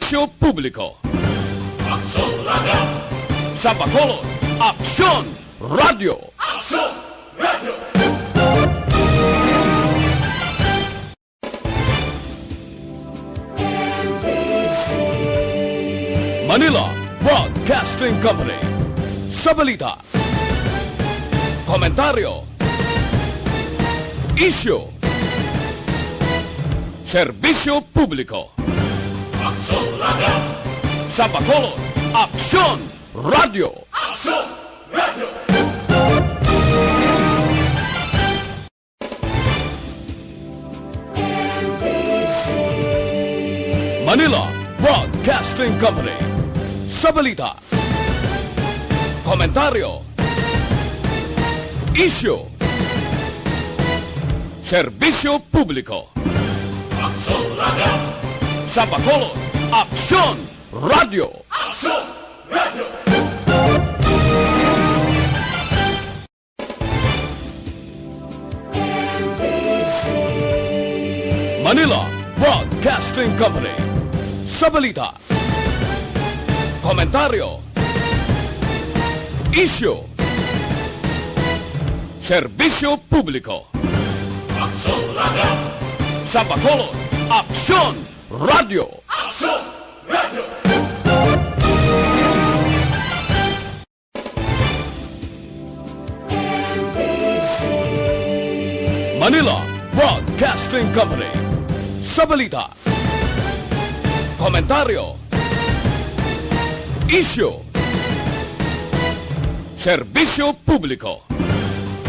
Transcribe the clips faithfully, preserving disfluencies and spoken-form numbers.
Serbisyo Publiko. Aksyon Radio. Sa Bacolod, Aksyon Radio. Aksyon Radio. Manila Broadcasting Company. Sa balita, komentaryo, isyu, serbisyo publiko. Aksyon Radio. Sa Bacolod, Aksyon Radio. Aksyon Radio. Manila Broadcasting Company. Sa balita, komentaryo, isyu, serbisyo publiko. Aksyon Radio. Sa Bacolod, Aksyon Radio. Aksyon Radio. Manila Broadcasting Company. Sa balita, komentaryo, isyu, serbisyo publiko. Aksyon Radio. Sa Bacolod, Aksyon Radio. Aksyon Radio. Manila Broadcasting Company. Sa balita, komentaryo, isyu, serbisyo publiko.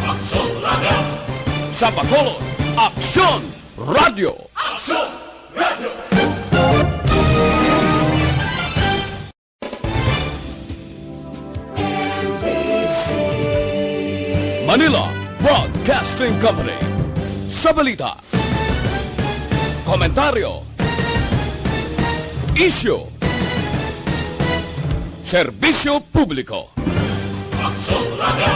Aksyon Radio. Sa Bacolod, Aksyon Radio. Aksyon Radio. Manila Broadcasting Company. Sa balita, komentaryo, isyu, serbisyo publiko. Aksyon Radio.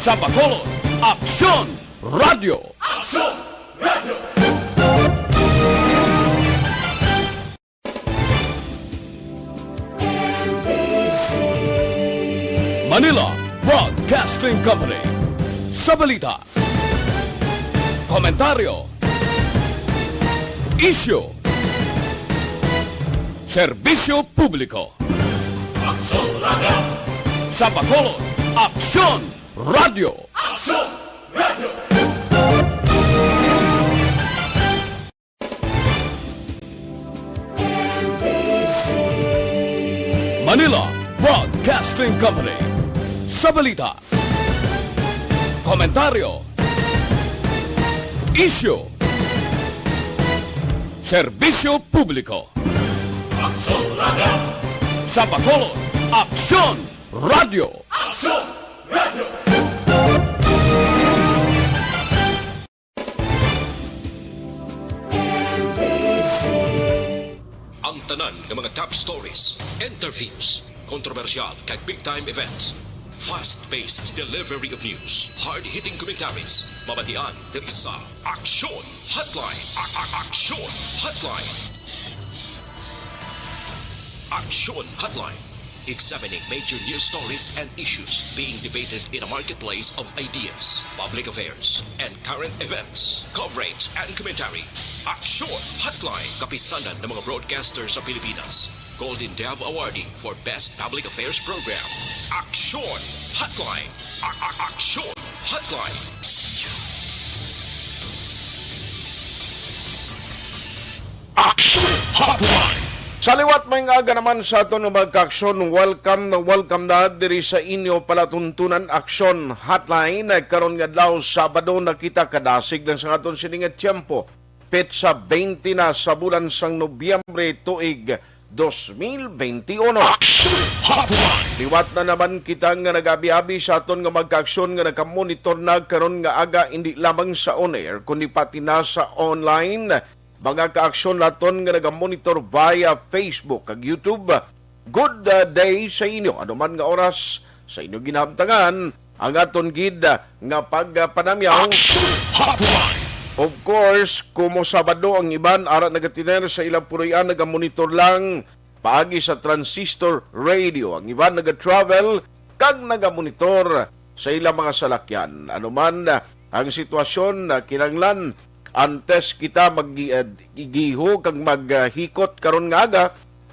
Sa Bacolod, Aksyon Radio. Aksyon Radio. Manila Broadcasting Company. Sa balita, komentaryo, isyu, serbisyo publiko. Aksyon Radio. Sa Bacolod, Aksyon Radio. Aksyon Radio. Manila Broadcasting Company. Sa balita, komentaryo, isyu, serbisyo publiko. Aksyon Radio. Sa Bacolod, Aksyon Radio. Aksyon Radio. Ang tanan nga mga top stories, interviews, kontrobersyal kag big time events. Fast-paced delivery of news, hard-hitting commentaries, mabatian diri sa Aksyon Hotline. A- a- Aksyon Hotline. Aksyon Hotline. Examining major news stories and issues being debated in a marketplace of ideas, public affairs, and current events. Coverage and commentary. Aksyon Hotline. Kapisanan ng mga broadcaster sa Pilipinas. Golden Dove Awardee for Best Public Affairs Program. Aksyon Hotline. A- a- Aksyon Hotline. Aksyon Hotline. Sa liwat, maayong aga naman sa aton nga mga kaaksyon. Welcome na welcome na diri sa inyo palatuntunan, Aksyon Hotline. Karon nga adlaw, Sabado na kita, kadasig lang sa aton sini nga tiyempo. Petsa twenty na sa bulan sang Nobyembre, tuig dos mil benti uno. Aksyon Hotline. Liwat na naman kita nga nag-abi-abi sa aton nga mga kaaksyon nga nakamonitor na karon nga aga, hindi lamang sa on-air, kundi pati na sa online. Mga kaaksyon naton nga nagamonitor via Facebook kag YouTube, good, uh, day sa inyo. Ano man nga oras sa inyo ginahamtangan ang aton gid, uh, nga pagpanamyaw. Aksyon Hotline. Of course, kumo Sabado ang iban, ara nagatiner sa ilang puloy-an, nagamonitor lang paagi sa transistor radio. Ang iban naga-travel kag nagamonitor sa ilang mga salakyan. Ano man ang sitwasyon, kinahanglan antes kita mag-, eh, giho kag maghikot karon nga aga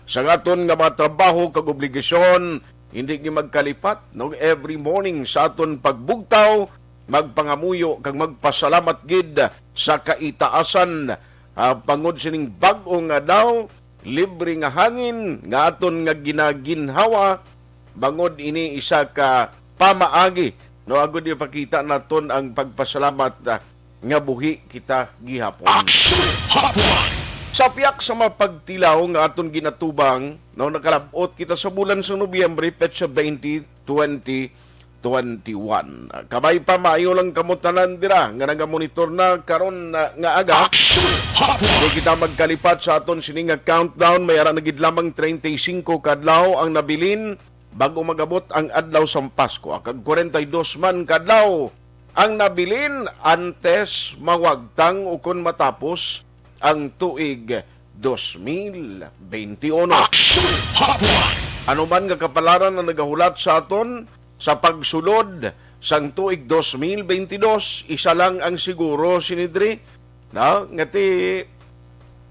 sa aton nga mga trabaho kag obligasyon, hindi gid magkalipat, no? Every morning sa aton pagbugtaw, magpangamuyo kag magpasalamat gid sa kaitaasan, ah, bangod sining bag-o nga adlaw, libre nga hangin nga aton nga ginaginhawa, bangod ini isa ka pamaagi, no, agud ipakita naton ang pagpasalamat, ah, nga buhi kita gihapon. Action Hotline! Sa piyak sa mga pagtilaw nga aton ginatubang, no, nakalab-ot kita sa bulan sa Nobyembre, petsa twenty, twenty twenty-one. Kabay pa, maayo lang kamo tanan dira nga nagamonitor na karon na nga aga. Action Hotline! Di kita magkalipat sa aton sini nga countdown. May ara na gid lamang treinta y cinco ka adlaw ang nabilin bago magabot ang adlaw sang Pasko. Kag kwarenta y dos man ka adlaw ang nabilin antes mawagtang ukon matapos ang tuig dos mil benti uno. Action Hotline! Ano man nga kapalaran ang nagahulat sa aton sa pagsulod sang tuig dos mil benti dos, isa lang ang siguro sini diri, no? Nga ti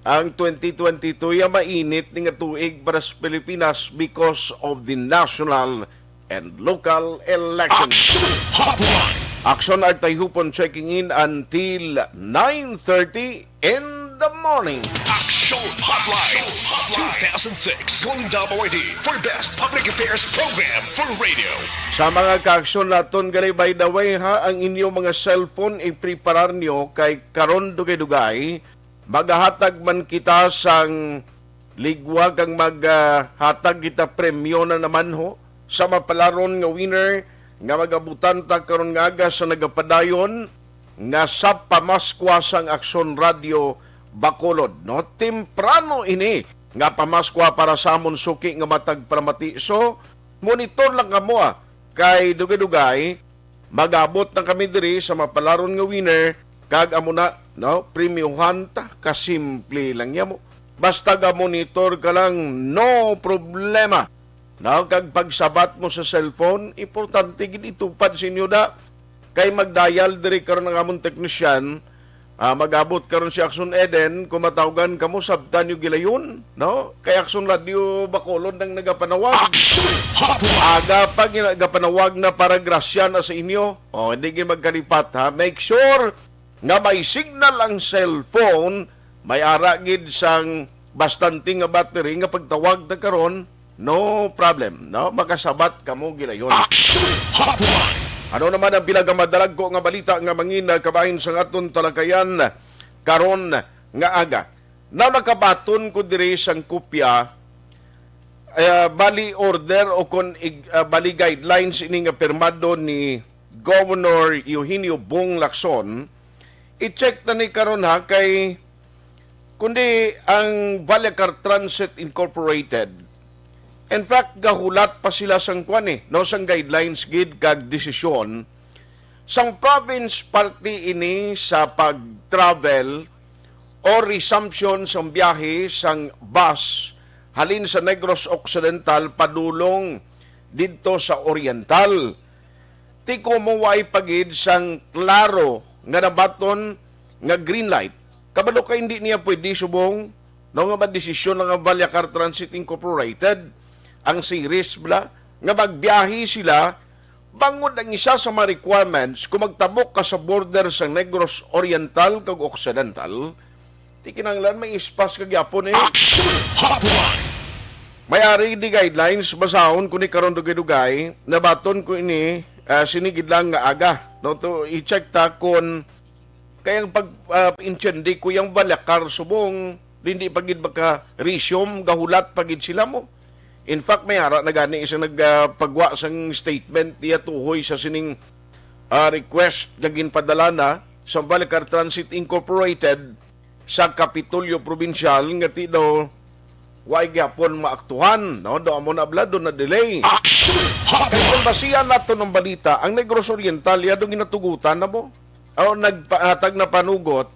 ang twenty twenty-two ya mainit ni nga tuig para sa Pilipinas because of the national and local elections. Action Hotline! Action Artay Hupon checking in until nine thirty in the morning. Action Hotline two thousand six Golden Dome Awardee for Best Public Affairs Program for Radio. Sa mga kaaksyon naton gali, by the way, ha, ang inyo mga cellphone ipreparar nyo kay karon dugay-dugay magahatag man kita sang ligwa kag maghatag kita premyo na naman ho sa mapalaron nga winner nga magabutan ta karon nga aga sa nagapadayon nga sa pamaskwa sang Aksyon Radio Bacolod, no? Temprano ini nga pamaskwa para sa amon suki nga matag palamati. So, monitor lang kamo, ah, kay dugay-dugay magabot na kami diri sa mapalaron nga winner, kag amo na, no, premyohan ta. Kasimple lang niya mo. Basta ga-monitor ka lang, no problema. No, kag pagsabat mo sa cellphone, importante gid itupad sa inyo da. Kay magdial diri karon ang amon teknisyan, ah, mag-abot karon si Action Eden, kung matawgan kamo, sabtan nyo gilayon, no? Kay Action Radio Bacolod nang nagapanawag. Action Hotline! Aga pa gina-, gapanawag na para grasya na sa inyo. O, hindi gid magkalipat, ha? Make sure nga may signal ang cellphone, may ara gid sang bastante nga battery nga pagtawag ta karon, no problem, no? Makasabat kamo gilayon. Action Hotline! Ano naman ang pinakamadalagko nga balita nga mangina kabahin sa aton talakayan karon nga aga? Na nakabaton ko diri sang kopya, eh, bali order o kon ig-, ah, bali guidelines ini nga pirmado ni Governor Eugenio Bong Lacson. I-check na ni karon, ha, kay kundi ang Vallecar Transit Incorporated, in fact, gahulat pa sila sang kwan, eh, no, sang guidelines gid kag desisyon sang province parte ini sa pag-travel o resumption sang biyahe sang bus halin sa Negros Occidental padulong didto sa Oriental. Ti komo way pa gid sang klaro nga nabaton nga green light. Kabalo ka, hindi niya pwede subong, no, nga madesisyon lang ang Vallecar Transit Incorporated, ang series bala, nga magbiyahe sila, bangod ang isa sa mga requirements kung magtabok ka sa border sa Negros Oriental kag Occidental, ti kinahanglan may ispas ka gyapon, eh. Action Hotline! May ari di guidelines, basahon ko ni karon dugay-dugay, nabaton ko ini, ah, sini gid lang nga aga, no, to i-check ta kon kay ang pag, ah, intindi ko yang Vallecar subong, hindi pa gid maka-resume, gahulat pa gid sila mo. In fact, may ara na gani isang nagpagwa sang statement niya tuhoy sa sining, ah, request nga ginpadala na sa Vallecar Transit Incorporated sa Kapitolyo Provincial nga ti daw way gyapon maaktuhan, no? Daw amo na bala, daw na-delay. Action Hotline! Kay kung basihan nato ng balita, ang Negros Oriental, ya daw ginatugutan na mo. O nagpahatag na panugot,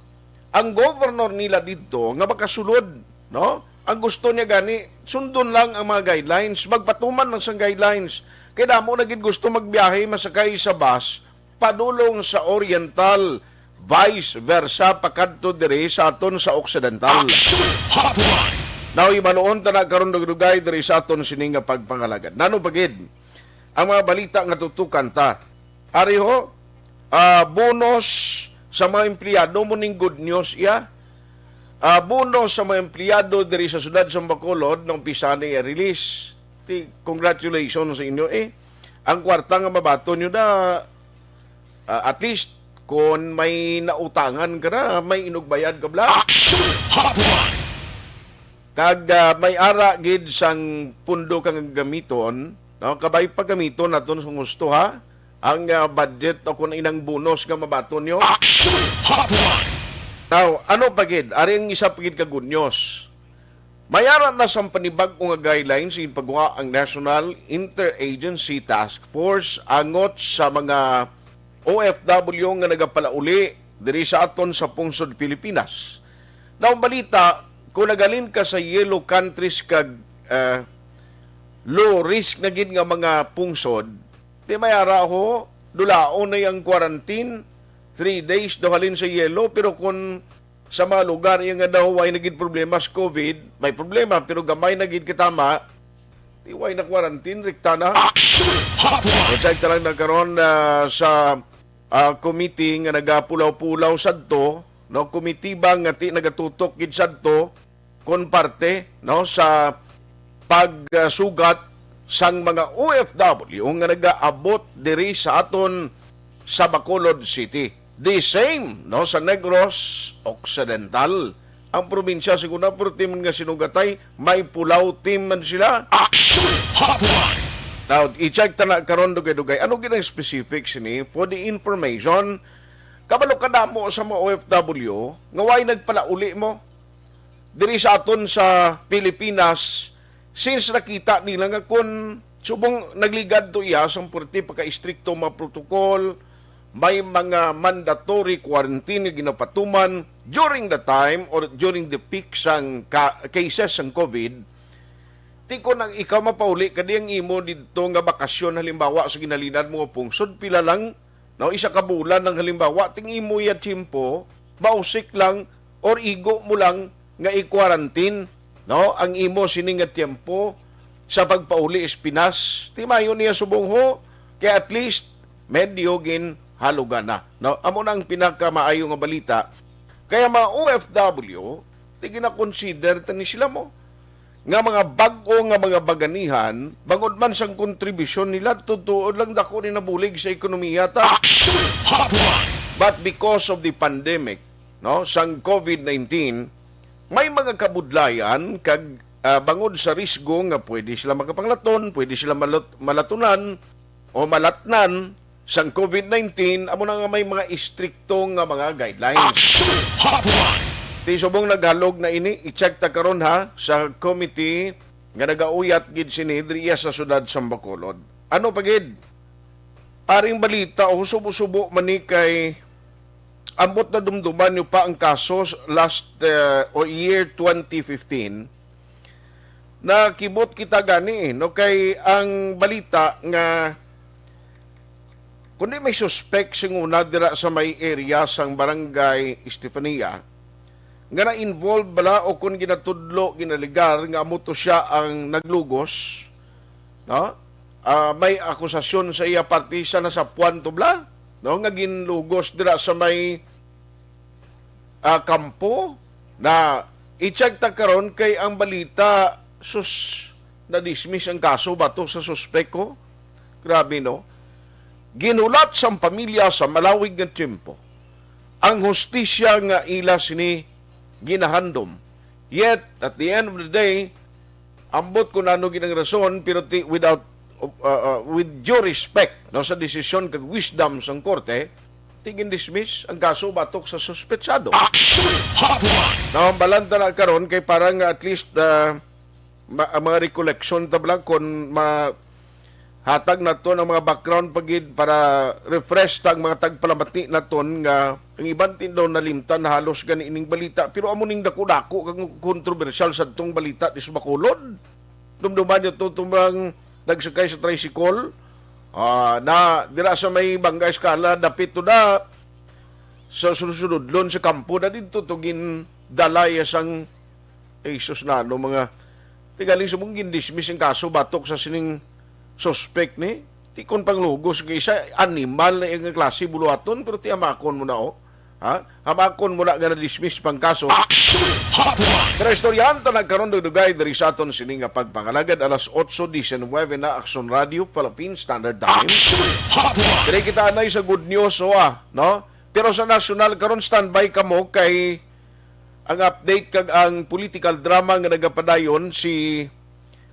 ang governor nila didto nga makasulod, no? Ang gusto niya gani, sundon lang ang mga guidelines, magpatuman lang sang guidelines. Kay damo na gid gusto magbiyahe, masakay sa bus, padulong sa Oriental, vice versa, pakadto diri sa aton sa Occidental. Action Hotline! Now, ibaluon ta na karon dugdugay diri sa aton sini nga pagpangalagad. Nano pa gid ang mga balita nga tutukan ta? Ari ho, ah, bonus sa mga empleyado mo ning good news iya. Ah, bonus sa mga empleyado diri sa siyudad sa Bacolod, nang umpisa ni release. Ti, congratulations sa inyo eh. Ang kwarta nga mabaton nyo na, ah, at least, kung may nautangan ka na, may inugbayad ka bla. Action Hotline! Kag, ah, may ara gid sang pundo kang gamiton, no? Kabay pa gamiton naton sa gusto, ha? Ang, ah, budget o kung inang bonus nga mabaton nyo. Action Hotline! Now, ano pa gid? Ari ang isa pa gid ka good news. May ara na sang panibag-o nga guidelines sa pagwa ang National Interagency Task Force angot sa mga O F W nga nagapalauli diri sa aton sa pungsod Pilipinas. Now, balita, kung nagalin ka sa yellow countries kag, ah, low risk na gid nga mga pungsod, di may ara ho, dulaon na yang quarantine, three days daw halin sa yellow, pero kung sa mga lugar iya nga daw way na gid problema sa COVID, may problema, pero gamay na gid katama, di way na quarantine, rikta na. Action Hotline! Check ta lang na karon, ah, sa, ah, committee nga nagapulaw-pulaw sadto, no, komitiba nga ti nagatutok gid sadto kon parte, no, sa pagsugat sang mga O F W nga nagaabot diri sa aton sa Bacolod City. The same, no, sa Negros Occidental. Ang probinsya, siguro na, pero team nga sinugatay, may pulaw team man sila. Action Hotline! Now, i-check ta na karon dugay-dugay. Ano gid ang specifics ni? For the information, kabalo ka damo sa mga O F W nga way nagpalauli mo diri sa aton sa Pilipinas, since nakita nila nga kun subong nagligad to iya sang purti pagka-istrikto mga protocol, may mga mandatory quarantine nga ginapatuman during the time or during the peak sang ka- cases sang COVID. Ti kon ang ikaw mapauli, kadi ang imo didto nga bakasyon, halimbawa, sa ginhalinan mo nga pungsod, pila lang, no, isa ka bulan ang halimbawa, ting imo ya tiyempo, mausik lang or igo mo lang nga i-quarantine, no, ang imo sini nga tiyempo sa pagpauli sa Pinas. Ti mayo niya subong ho, kay at least medyo ginhalugan na, no? Amo na ang pinakamaayo nga balita. Kaya mga O F W, ti gina-consider ta ni sila mo nga mga bag-o nga mga baganihan, bangod man sang kontribusyon nila, totoo lang dako ni nabulig sa ekonomiya ta. Action Hotline! But because of the pandemic, no, sang COVID nineteen, may mga kabudlayan kag, ah, bangod sa risgo nga pwede sila makapanglaton, pwede sila malut- malatunan o malatnan sang COVID nineteen, amo na nga may mga istrikto nga mga guidelines. Action Hotline! Ti subong naghalog na ini, i-check ta karon ha, sa committee nga nagauyat gid sini diriya sa siyudad sa Bacolod. Ano pa gid? Aring balita, o subo-subo man ni kay ambot na dumduman nyo pa ang kaso s- last, uh, o year twenty fifteen, nakibot kita gani, eh, no? Kay ang balita nga kundi may suspek sing una dira sa may area sang Barangay Estefania nga na-involve bala o kung ginatudlo, ginaligar nga amo to siya ang naglugos, no? Ah, may akusasyon sa iya parte sa nasapuan to bala, no, nga ginlugos dira sa may, ah, kampo. Na i-check ta karon kay ang balita, sus, na-dismiss ang kaso batok sa suspek, oh. Grabe, no? Ginhulat sang pamilya sa malawig nga tiyempo ang hustisya nga ila sini ginahandom. Yet, at the end of the day, ambot kung ano gid ang rason, pero ti, without, uh, uh, with due respect, no, sa desisyon kag wisdom sang korte, ti gin-dismiss ang kaso batok sa suspetsado. Action Hotline! Nahambalan ta na karon kay para nga at least, uh, ma- ang mga recollection ta bala kung ma- hatag naton ang mga background pa gid para refresh ta ang mga tagpalamati naton nga ang iban tindog nalimtan na halos gani ining balita, pero amo ning dako-dako kag kontrobersyal sadtong balita di sa Bacolod. Dumduman niyo to, tumang nagsakay sa tricycle, ah, na dira sa may Bangga Escala, dapit to na sa sunod-sunodlon sa kampo na didto to gindalay sang, ay, sus, na ano, mga tigaling sa mong gindismiss ang kaso batok sa sining suspect ni. Ti kon panglugos nga isa, animal na iyang klase buluhaton, pero ti amakon mo na, oh. Ha? Hamakon mo na nga na-dismiss pang kaso. Action Hotline! Pero istoryahan ta nagkaroon dugdugay diri sa aton sini nga pagpangalagad alas otso diecinuebe na Action Radio Philippine Standard Time. Action Hotline! Diri kita anay sa good news, oh, ah, no? Pero sa national karon, standby kamo kay ang update kag ang political drama nga nagapadayon si,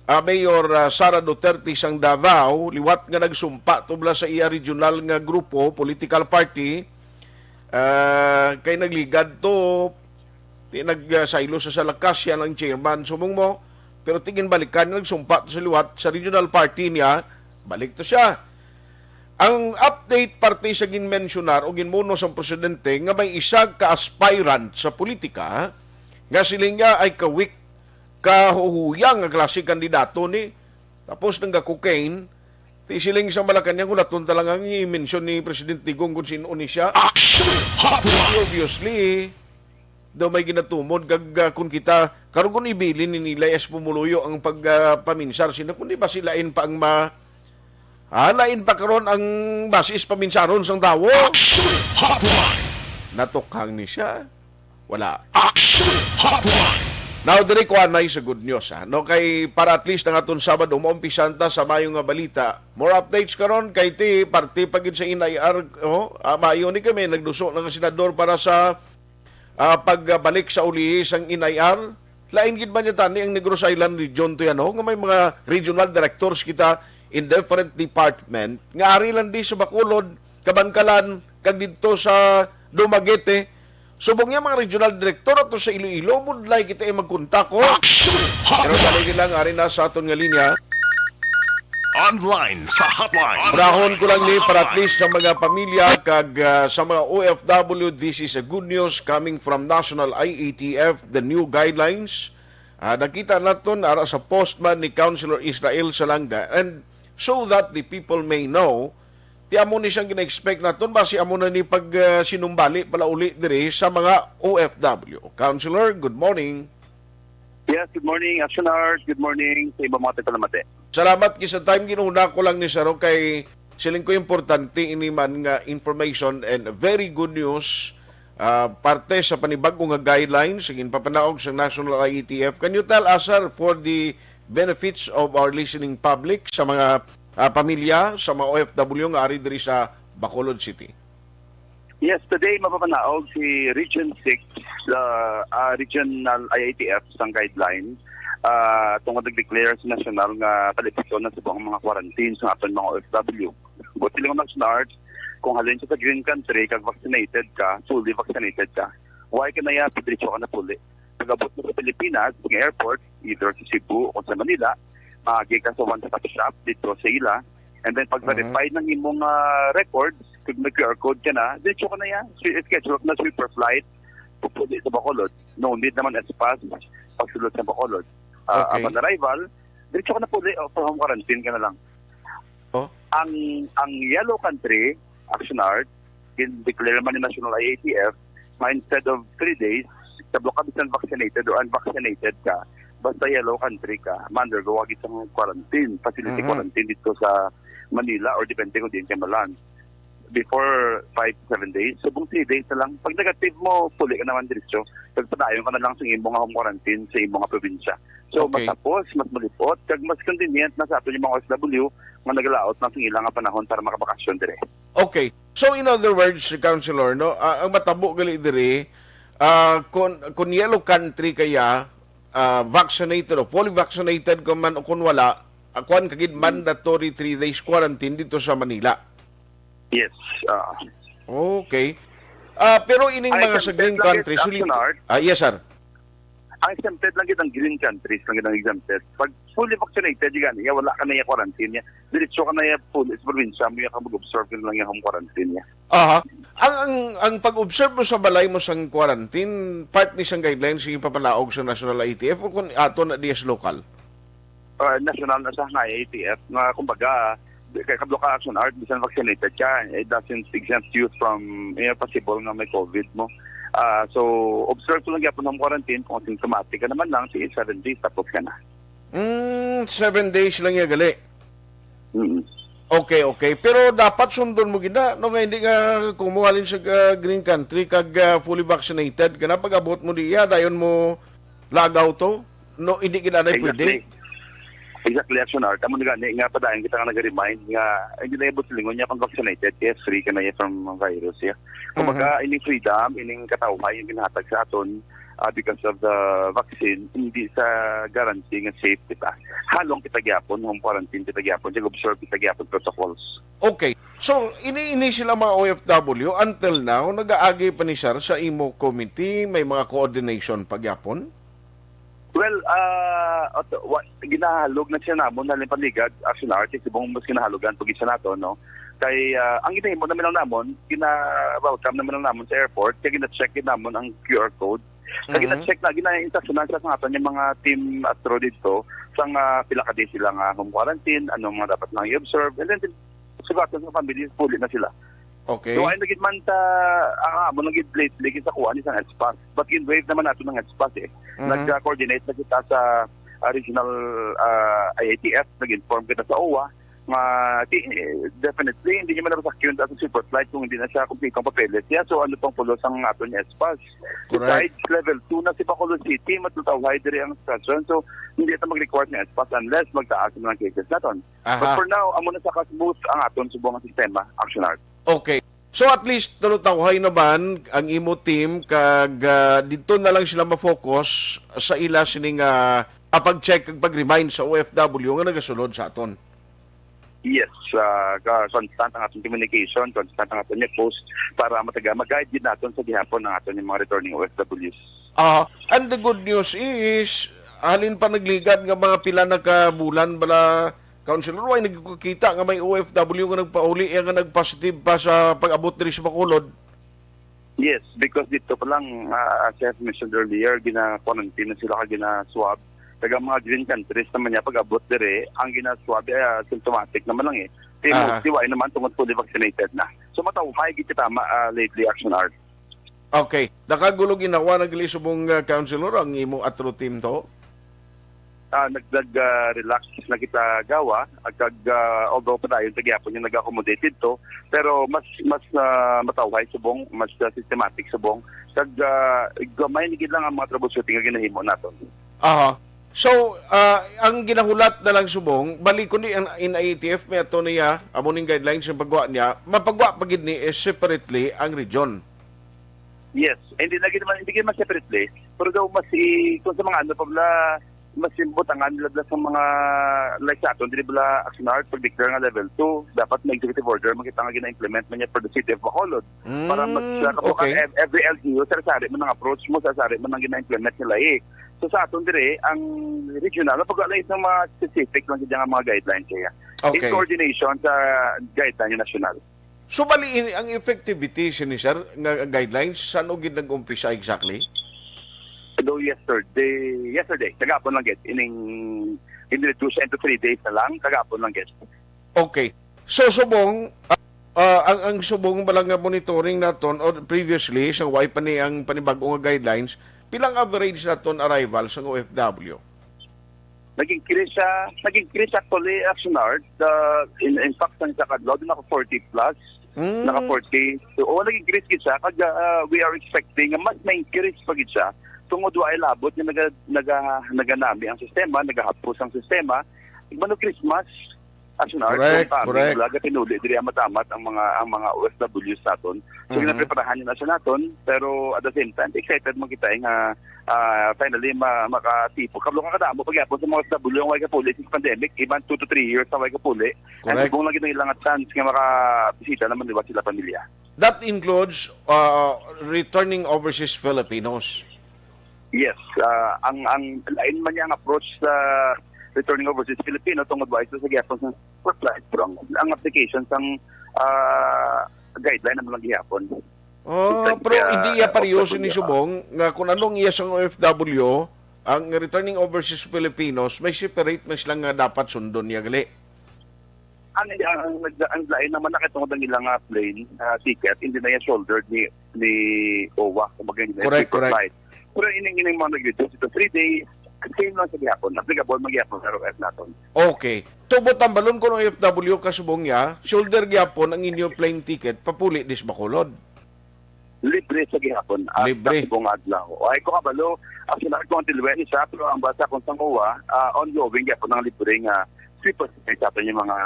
ah, Mayor, ah, Sara Duterte sang Davao liwat nga nagsumpa tubla sa iya regional nga grupo, political party, ah, kay nagligad to, ti nagsaylo sa salakas siya ang chairman sumong mo, pero tingin balikan nagsumpa to sa liwat sa regional party niya, balik to siya. Ang update parte sa ginmensyonar o ginmuno sang presidente nga may isa ka aspirant sa politika nga siling niya ay kawik kahuhuyang nga klase kandidato ni, tapos nang cocaine, ti siling sa Malacañang, hulaton ta lang ang i-mention ni President Digong kung sino ni siya. Action Hotline! Obviously, daw may ginatumod kag, ah, kung kita karon kung ibilin ni nila S. Pumuluyo ang pag, ah, paminsar sino, kundi ba sila in pa ang ma-, ah, lain pa karon ang basis paminsaron sang tawo. Action Hotline! Natukhang ni siya. Wala. Action Hotline! Now, diri ko anay sa good news, ha? No, kay para at least ang aton Sabado, maumpisan ta sa mayo nga balita. More updates karon kay ti parte pa gid sa N I R, oh, ah, mayo ni kami nagduso na nga senador para sa, ah, pagbalik sa ulihi sang N I R. Lain gid man niya tani ang Negros Island region to yan, oh, nga may mga regional directors kita in different department nga ari lang di sa Bacolod, Kabankalan, kag didto sa Dumaguete. Subong niya mga regional director ato sa Iloilo, budlay kita ay magkontak, oh. Action Pero Hotline! Dali lang, ari na sa aton nga linya. Online sa hotline. Brahon ko lang ni para at least sa mga pamilya kag, ah, sa mga O F W, this is a good news coming from National I A T F, the new guidelines. Ah, nakita naton ara sa post man ni Councilor Israel Salanga, and so that the people may know, ti amo ni siyang gina-expect naton, basi amo na ni pag, ah, sinumbali pala uli diri sa mga O F W. Councilor, good morning. Yes, good morning, Action Art. Good morning sa ibang mga tagapalamati. Salamat kay sa time. Ginuna ko lang ni Saro kay siling ko importante ini man nga information and very good news, ah, parte sa panibag-o nga guidelines sa ginpapanaog sa National I A T F. Can you tell us, sir, for the benefits of our listening public, sa mga, ah, pamilya, sa mga O F W nga ari diri sa Bacolod City? Yes, today mapapanaog si Region six, uh, uh, Regional I A T F sang guideline, uh, tungod nag-declare sa nasyonal nga talipikon na subong ang mga quarantine sa aton mga O F W. Buot silingon, Action Art, kung halin ka sa green country kag vaccinated ka, fully vaccinated ka, wala ka na iya, diretso ka na puli. Pag-abot mo sa Pilipinas, nga airport, either sa Cebu o sa Manila, maagi ka sa one-stop shop dito sa ila. And then, pag-verify Mhm. ng imong, ah, records, kung may Q R code ka na, diretso ka na yan. So, schedule ka na, sleeper flight, pupuli sa Bacolod. No need naman S-Pass, pagsulod sa Bacolod. Ah, Okay. Upon arrival, diretso ka na puli, o, pa-home quarantine ka na lang. Oh. Ang, ang yellow country, Action Art, gin-declare man ni National I A T F, nga instead of three days, kablo ka bisan vaccinated o unvaccinated ka, basta yellow country ka, ma-undergo ka gid sa quarantine, facility Mhm. quarantine dito sa Manila or depende kung diin ka ma-land. Before five to seven days, subong three days na lang. Pag negative mo, puli ka naman diretso. Pagpadayon ka na lang sa imo nga home quarantine sa imo nga probinsya. So, Okay. mas hapos, mas malipot, kag mas convenient na sa aton yung mga O F W nga nagalaot na sa ilang panahon para makabakasyon dire. Okay. So, in other words, Councilor, no, ah, ang matabo gali diri, ah, kun, kun yellow country kaya, ah, vaccinated o fully vaccinated ka man o kun wala, ah, kuwan ka gid, Hmm. mandatory three days quarantine dito sa Manila. Yes, ah. Okay. Ah, pero ining Ang mga sa exempted green lang gid, country, sulit. Action Art. Ah, yes, sir. Ang exempted lang gid ang green countries, lang gid ang exempted. Pag fully vaccinated vaccinated, di gani, ya, wala ka na ya quarantine ya. Diretso ka na ya puli sa probinsya mo ya, ka mag-observe ka na lang ya home quarantine ya. Aha. Ang, ang, ang pag-observe mo sa balay mo sang quarantine, part ni sang guidelines sa ipapalaog sa National I T F o kung ato na diya sa lokal? Ah, national na sa nga I T F, nga kumbaga, kay kablo ka, Action Art, bisan vaccinated ka, it doesn't exempt you from, you know, possible nga may COVID mo. Ah, so, observe ko lang gyapon home quarantine, kung symptomatic ka naman lang, sige, seven days, tapos ka na. Mm, seven days lang ya gali. Mm. Okay, okay. Pero dapat sundon mo gid na, no, nga hindi nga kung mo halin sa, ah, green country kag, ah, fully vaccinated ka na, pag-abot mo diya, dayon mo lagaw to, no, hindi gid anay pwede. Exactly. Exactly, Action Art. Amo na gani nga padayon kita nga nag-remind nga hindi na ibot lingon niya kung vaccinated, kaya free ka na ya from virus ya. Kumbaga, Mhm. ining freedom, ining katawhay yung ginhatag sa aton, ah, because of the vaccine, hindi sa guarantee nga safe kita. Halong kita gyapon, home quarantine kita gyapon, nag-observe kita gyapon protocols. Okay. So, ini, ini sila mga O F W, until now, nagaagi pa ni sir sa imo committee, may mga coordination pa gyapon? Well, ah, at, wa, ginahalog na siya namon, halin panligad, Action Artist, subong mas ginahalogan pag isa nato, no? Kay, ah, ang ginahimo naman lang namon, gina-welcome naman lang namon sa airport, kaya gina-check gid namon ang Q R code. Kaya Mhm. gina-check na, gina-instruction na sa aton yung mga team astro dito, sa nga pila ka days sila nga home quarantine, ano mga dapat lang i-observe, and then, sugaton sa family, puli na sila. Okay. So, ay nagid man ta, ah, amo nagid lately, sa kuha ni sang S PAS. But in wave naman nato ng S PAS eh. Mhm. Nag-coordinate na kita sa, ah, regional, ah, I A T F, nag-inform kita sa O W A, nga, di, eh, definitely, hindi naman napasakyun sa super flight kung hindi na siya kompleto ang papeles niya. So, ano pang pulos ang aton S PAS? Correct. Besides, level two na si Bacolod City, matutawhay diri ang sitwasyon. So, hindi ito mag-require ng S PAS unless magtaas ang mga cases naton. But Aha. for now, amo na sa ka-smooth ang aton subong nga sistema, Action Art. Okay. So, at least, tulutawhay naman ang imo team kag, ah, dito na lang sila ma-focus sa ila sining, ah, ah, pag-check kag pag-remind sa O F W nga nagasulod sa aton. Yes, ah, ka-, constant ang aton communication, constant ang aton post para mataga mag-guide gid naton sa gihapon ang aton yung mga returning O F Ws. Ah, and the good news is, halin pa nagligad nga mga pila na ka bulan bala, Councilor, way nagkukita nga may O F W nga nagpauli, iya nga nag-positive pa sa pag-abot diri sa Bacolod? Yes, because dito pa lang, ah, as I have mentioned earlier, gina-quarantine na sila kag gina-swab. Kag ang mga green countries naman niya, pag-abot diri, ang gina-swab, eh, ah, symptomatic naman lang eh. Kaya Aha. mostly, way naman tungod fully vaccinated na. So, matawhay gid kita ma-, ah, lately, Action Art. Okay. Nakagulo ginawa na gali subong, ah, Councilor, ang imo atro team to? Ah, nag-, nag-, ah, relax na kita gawa, kag, ah, although padayon ta gyapon yung nag-accommodate dito, pero mas, mas, ah, matawhay subong, mas, ah, systematic subong, kag, ah, gamay na gid lang ang mga troubleshooting nga ginahimo naton. Aha. So, ah, ang ginahulat na lang subong, bali kundi ang N I A T F may ato niya, amo ning guidelines yung pagwa niya, mapagwa pa gid ni, eh, separately ang region. Yes, hindi lagi naman, hindi naman separately. Pero daw mas i-, kung sa mga ano pa bala, mas butangan nila bala sa mga, like sa aton, dili bala Action Art, pag-declare nga level two, dapat may executive order man kita nga gina-implement man niya for the city of Bacolod. Para mas, Mm, uh, kapag okay. ev-, every L G U, sari-sari man ang approach mo, sari-sari man ang gina-implement nila eh. So sa aton dire, ang regional, mapag-alay sa mga specific lang sa mga guidelines kaya. In Okay. coordination sa guideline national. So, bali, ini, ang effectivity sini, sir, nga guidelines, saan o gid nag-umpisa exactly? Though yesterday, yesterday, kagapon lang gid, ining, in-reduce into three days na lang, kagapon lang gid. Okay. So, subong, ah, ah, ang, ang subong bala nga monitoring naton, or previously, sa way pa ni ang panibag-o nga guidelines, pilang average naton arrival sa O F W? Nag-increase siya, nag-increase actually, Action Art, uh, in, in fact, ang isa ka adlaw, naka forty plus, Mm. naka forty. So, oh, nag-increase gid siya, kag, uh, we are expecting nga mas ma-increase pa gid siya. Tungod wa ay labot nga naga-, naga-, naganami ang sistema, nagahapos ang sistema, mano Christmas, Action Art, Correct, kung kami, correct. wala ka tinuli, diri ang matamat ang mga, ang mga O F Ws naton. So, Mhm. ginapreparahan nila siya naton, pero at the same time, excited mo kita, eh, nga, ah, finally, ma-, makatipok. Kablo ka kadamo, pagyapon sa mga O F W, ang way kapuli, since pandemic, iban two to three years na way kapuli. And Correct. subong lagi na ilang chance nga makabisita naman, di ba, sila pamilya. That includes, uh, returning overseas Filipinos. Yes, ah, ang, ang lain man niya ang approach sa, returning overseas Filipino tungod wa sila sa gihapon sa flight. Pero ang, ang application sang, ah, guideline naman lang gihapon. Oh, Bisag, pero ah, hindi iya pareho offer sini niya. Subong nga kung ano ang iya sang O F W, ang returning overseas Filipinos, may separate man sila nga dapat sundon niya gali. Ang, ang, ang, ang lain naman na katungod ang ilang, ah, plane, ah, ticket, hindi na yung shouldered ni, ni O W A, kumbaga, hindi na yung Correct, paper correct. flight. Pero ining, ining mga nag-reduce ito, three days, same lang sa gihapon, applicable man gihapon sa R O F naton. Okay. So, buot hambalon kung O F W ka subong niya, shoulder gihapon ang inyo plane ticket, papuli dis Bacolod. Libre sa gihapon, ah, Libre. Sa subong adlaw. O, ay ko kabalo, actually, kung until Wednesday, pero ang basa kung sang O W A, ah, ongoing gihapon ang libre nga three percent sa aton yung mga,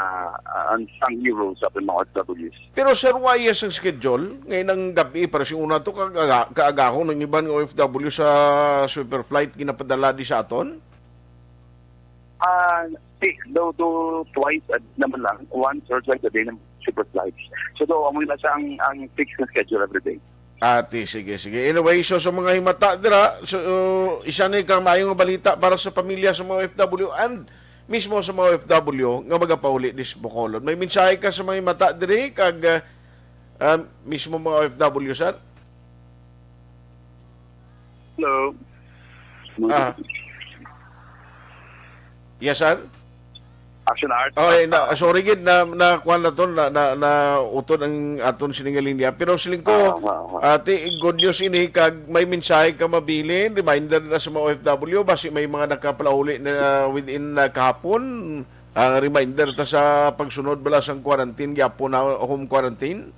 ah, ang, ang euro sa aton mga O F Ws. Pero, sir, why yes ang schedule? Ngayon ang gabi, para si una to, kaaga-, kaagahon ng iban nga O F W sa super flight ginapadala di sa aton? Ah, si, do, do twice a, naman lang, once or twice a day ng super flights. So, do, amo na siya ang, ang fixed na schedule every day. Ati, sige, sige. Anyway, so sa mga himata dira, so, uh, isa ni ka maayong balita para sa pamilya sa mga O F W and mismo sa mga O F W nga magapauli dis Bacolod. May mensahe ka sa mga himata diri kag, uh, uh, mismo mga O F W, sir? Hello. Ah. Yes, sir? Action Art. Oh, eh, na, sorry gid na, na kuwan na to, na, na, na utod ang aton sining linya. Pero siling ko, Ah, ah, ah. ati, good news ini, kag may mensahe ka mabilin, reminder na sa mga O F W, basi may mga nakapalauli na within, ah, kahapon, ang reminder ta sa pagsunod bala sang quarantine, gyapon na home quarantine?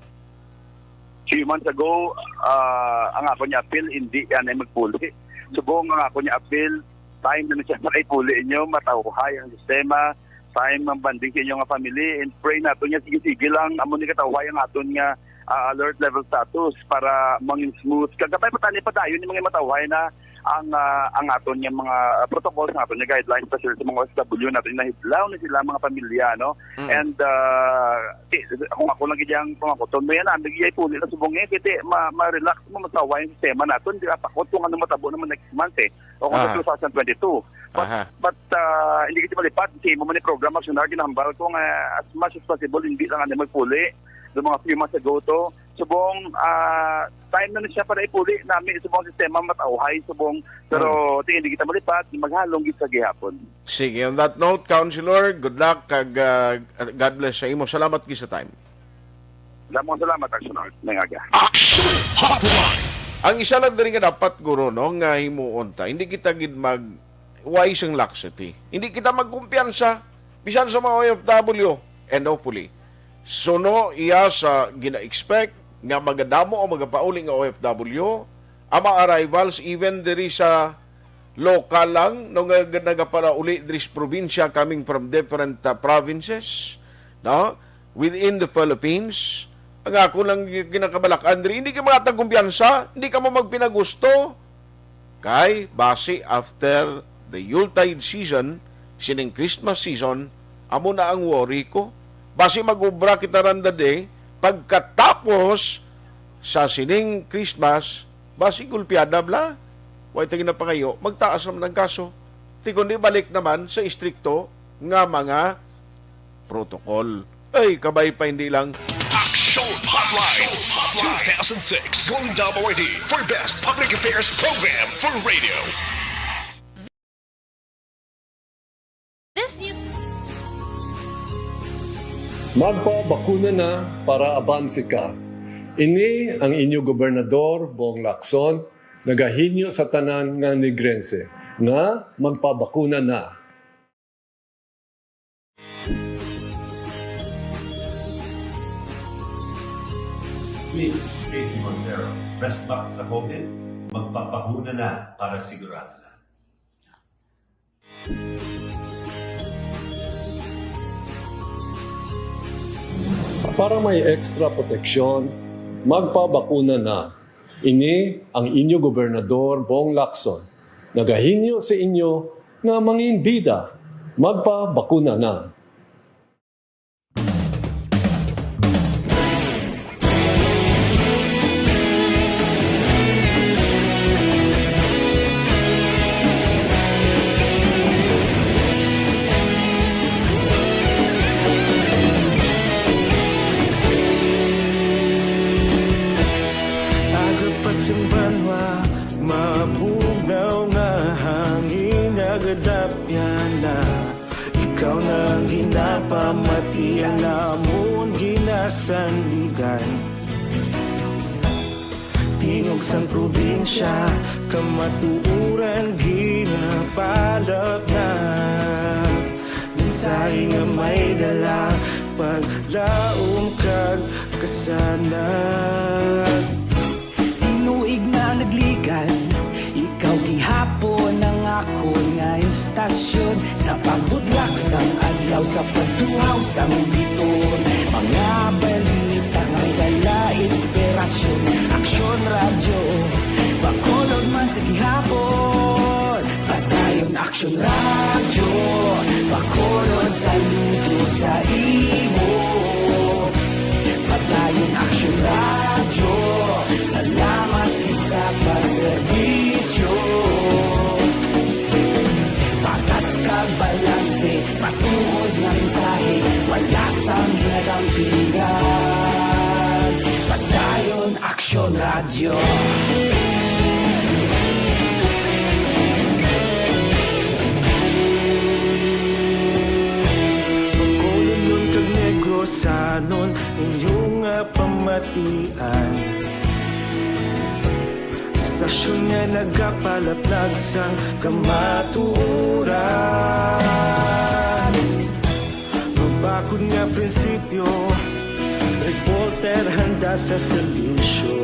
Few months ago, ah, ang ako niya appeal, hindi yan ay magpuli. Subong ang ako niya appeal, time na siya makipuli inyo, matawhay ang sistema, time ang bonding sa inyo nga family, and pray nato niya, sige-sige lang, amo ni katawhay ang aton nga, ah, alert level status para mangin smooth. Kagabay pa tani padayon ni mga matawhay na ang, ah, ang aton nga mga protocol, sa aton nga guidelines, especially sa mga O F W natin, nahidlaw na sila, mga pamilya, no? Mm. And, ah, ti-, kung ako lang gid yang, kung ako, to, may yan, ang bigay po nila subong eh, kasi ma-, ma-relax mo, masawa yung sistema natin, di ba? Pakot kung ano matabo naman next month eh, o kung sa Aha. two thousand twenty-two. But, Aha. but, ah, hindi kasi malipad, kasi mo man yung program, Action Art, ginahambal ko nga as much as possible, hindi lang ano magpuli, yung mga few months ago to, subong, ah, time na ni siya para ipuli nami subong sistema matauhay subong, pero Hmm. ti hindi kita malipad, maghalong gid sa gihapon. Sige, on that note, Counselor, good luck kag, ah, God bless sa imo. Salamat gid sa time. Damo nga salamat, Action Art. May aga. Action Hotline. Ang isa lang diri nga dapat, guro, no, nga himuon ta, hindi kita gid mag why sang laxity? Hindi kita magkumpiyansa bisan sa mga O F W, and hopefully, suno iya sa gina-expect nga magadamo ang magapauli nga O F W, ang mga arrivals, even diri sa lokal lang, no, nga nagapauli diri sa probinsya, coming from different, uh, provinces, no? within the Philippines. Ang ako lang gi-, ginakabalakan diri, hindi ka makatagumpiyansa, hindi ka mo magpinagusto. Kay, basi after the Yuletide season, sining Christmas season, amo na ang worry ko. Basi mag-ubra kita randa de, pagkatapos sa sining Christmas, basi gulpiada bla. Way ta ginapangayo, magtaas naman ang kaso. Ti kundi balik naman sa istrikto nga mga protocol. Ay, kabay pa hindi lang. Action Hotline, two thousand six, Golden Dome awardee for Best Public Affairs Program for Radio. This news. Magpabakuna na para abanse ka. Ini ang inyo gobernador, Bong Lacson, nagahinyo sa tanan nga Negrense nga magpabakuna na. Please, Tracy Montero, rest back sa COVID, magpapahuna na para sigurado na. Para may extra proteksyon, magpabakuna na. Ini ang inyo gobernador, Bong Lacson, nagahinyo sa inyo nga manginbida, magpabakuna na. Ang ginapamatian namon ginasandigan, tingog sang probinsya, kamatuoran ginapalapnag. Mensahe nga may dala, paglaom kag kasanag. Tinuig na nagligan, ikaw gihapon ang akon nga istasyon. Sa pagbudlak sang adlaw, sa pagtuhaw sang biton, mga balita nga may dala inspirasyon. Aksyon Radyo, Bacolod man sa gihapon. Padayon Aksyon Radyo, Bacolod, saludo sa imo. Padayon Aksyon Radyo, salamat gid sa pagserbisyo. Patas kag balanse, matuod nga mensahe, wala sang ginadampigan. Padayon Aksyon Radyo. Bacolodnon kag Negrosanon, inyo nga pamatian. Istasyon nga nagapalaplag sang kamatuoran. Mabakod nga prinsipyo, reporter handa sa serbisyo.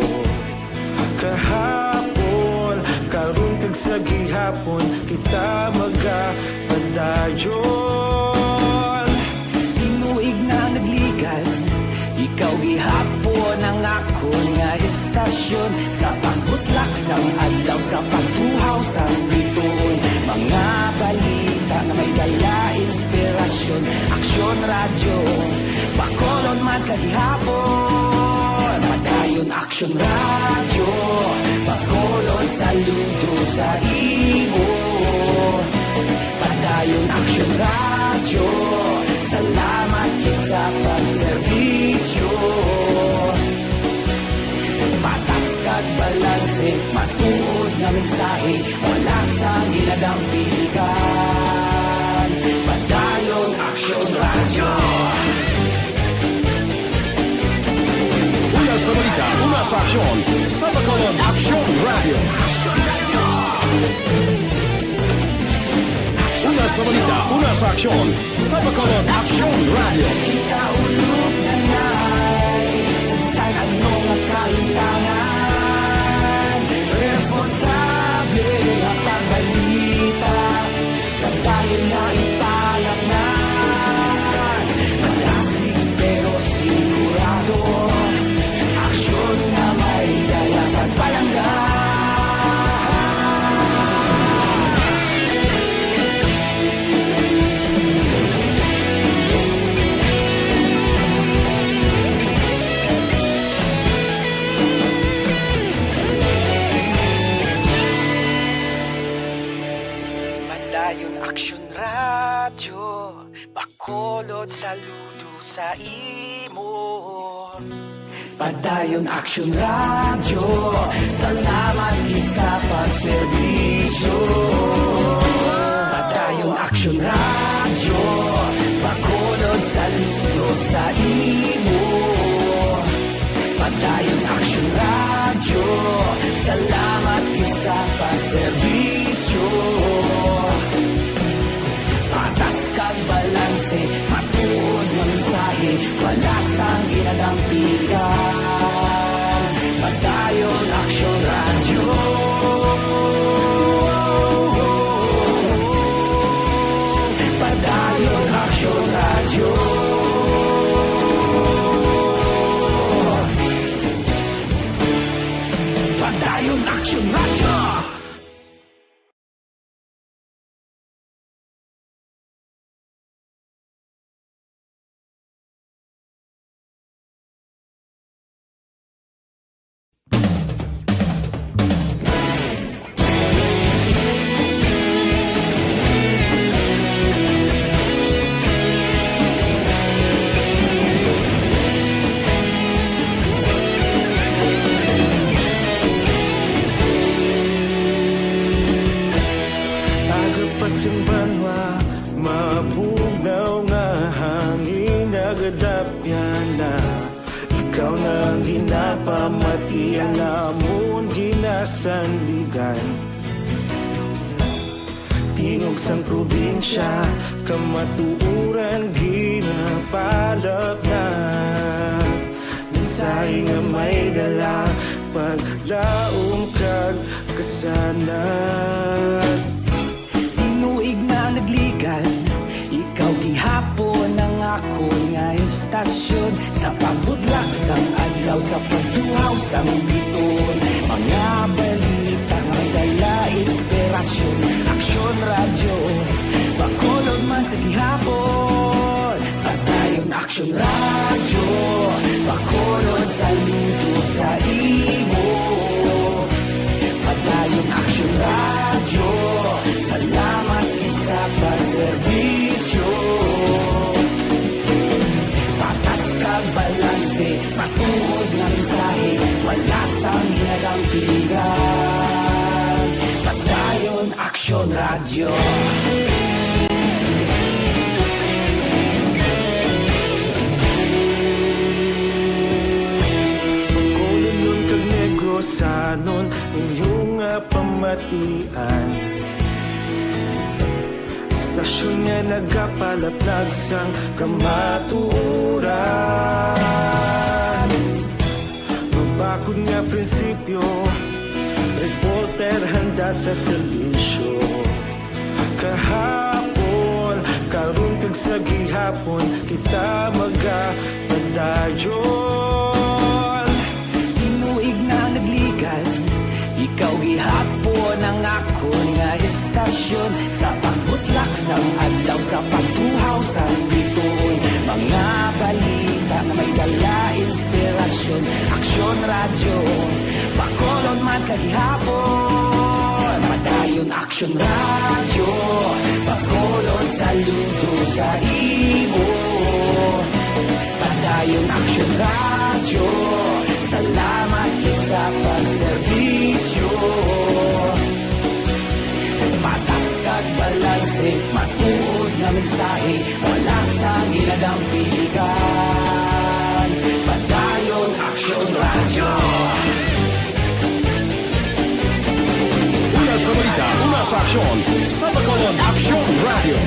Kahapon, karon kag sa gihapon, kita magapadayon. Tinuig na nagligan, ikaw gihapon ang akon nga istasyon. Sa pagbutlak sang adlaw, sa pagtuhaw sang bituon, mga balita nga may dala inspirasyon. Aksyon Radyo, Bacolod man sa gihapon. Padayon Aksyon Radyo, Bacolod, saludo sa imo. Padayon Aksyon Radyo, salamat gid sa pagserbisyo. Patas kag balanse, matuod nga mensahe, wala sang ginadampigan. Padayon Aksyon Radyo. Una sa balita, una sa aksyon, sa Bacolod Aksyon Radyo. Una sa balita, una sa aksyon, sa Bacolod Aksyon Radyo. Kita ulog na nay, sa bisan ano nga kahimtangan, responsable nga pagbalita. Padayon nga ipalapnan, malasig pero sigurado. Aksyon nga may dala kag palangga. Padayon Aksyon Radyo, Bacolod, saludo sa imo. Padayon Aksyon Radyo, salamat gid sa pagserbisyo. Padayon Aksyon Radyo, Bacolod, saludo sa imo. Padayon Aksyon Radyo, salamat gid sa pagserbisyo. Patas kag balanse, matuod nga mensahe, wala sang ginadampigan. Padayon Aksyon Radyo. Padayon Aksyon Radyo. Padayon Aksyon Radyo. Yana, ikaw na ang ginapamatian, amon ginasandigan. Tingog sang probinsya, kamatuoran ginapalapnag. Mensahe nga may dala, paglaom kag kasanag. Tinuig na nagligan, ikaw gihapon ang akon nga estasyon. Sa pagbudlak sang adlaw, sa pagtuhaw sang biton, mga balita may dala inspirasyon. Aksyon Radyo, Bacolod man sa gihapon. Padayon Aksyon Radyo, Bacolod, saludo sa imo. Padayon Aksyon Radyo, salamat gid sa pagserbisyo. Patas kag balanse, matuod nga mensahe, wala sang ginadampigan. Padayon Aksyon Radyo. Bacolodnon kag Negrosanon, inyo nga pamatian. Estasyon nga nagapalaplag sang kamatuoran. Mabakod nga prinsipyo, reporter handa sa serbisyo. Kahapon, karon kag sa gihapon, kita magapadayon. Tinuig na nagligan, ikaw gihapon ang akon nga estasyon. Sa pagbutlak sang adlaw, sa pagtuhaw sang bituon, mga balita nga may dala inspirasyon. Aksyon Radyo, Bacolod man sa gihapon. Padayon Aksyon Radyo, Bacolod, saludo sa imo. Padayon Aksyon Radyo, salamat gid sa pagserbisyo. Patas kag balanse, matuod nga mensahe, wala sang ginadampigan. Padayon Aksyon Radyo. Una sa balita, una sa aksyon, sa Bacolod Aksyon Radyo.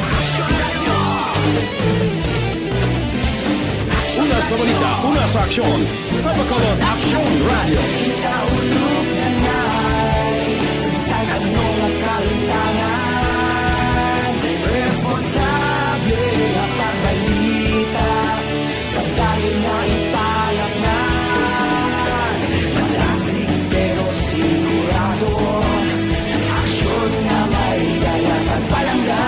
Una sa balita, una sa aksyon, sa Bacolod Aksyon Radyo. Kaulog na nay, sa bisan ano nga kahimtangan, responsable nga pagbalita. Pagdayon nga ipalaknay, malasig pero sigurado. Aksyon nga may dala kag palangga.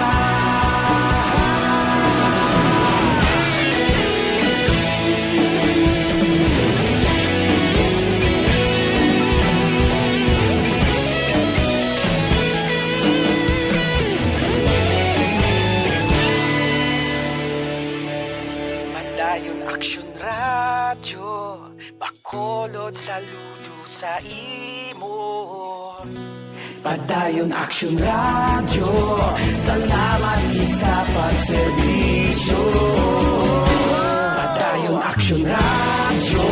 Padayon Aksyon Radyo, Bacolod, saludo sa imo. Padayon Aksyon Radyo, salamat gid sa pagserbisyo. Padayon Aksyon Radyo,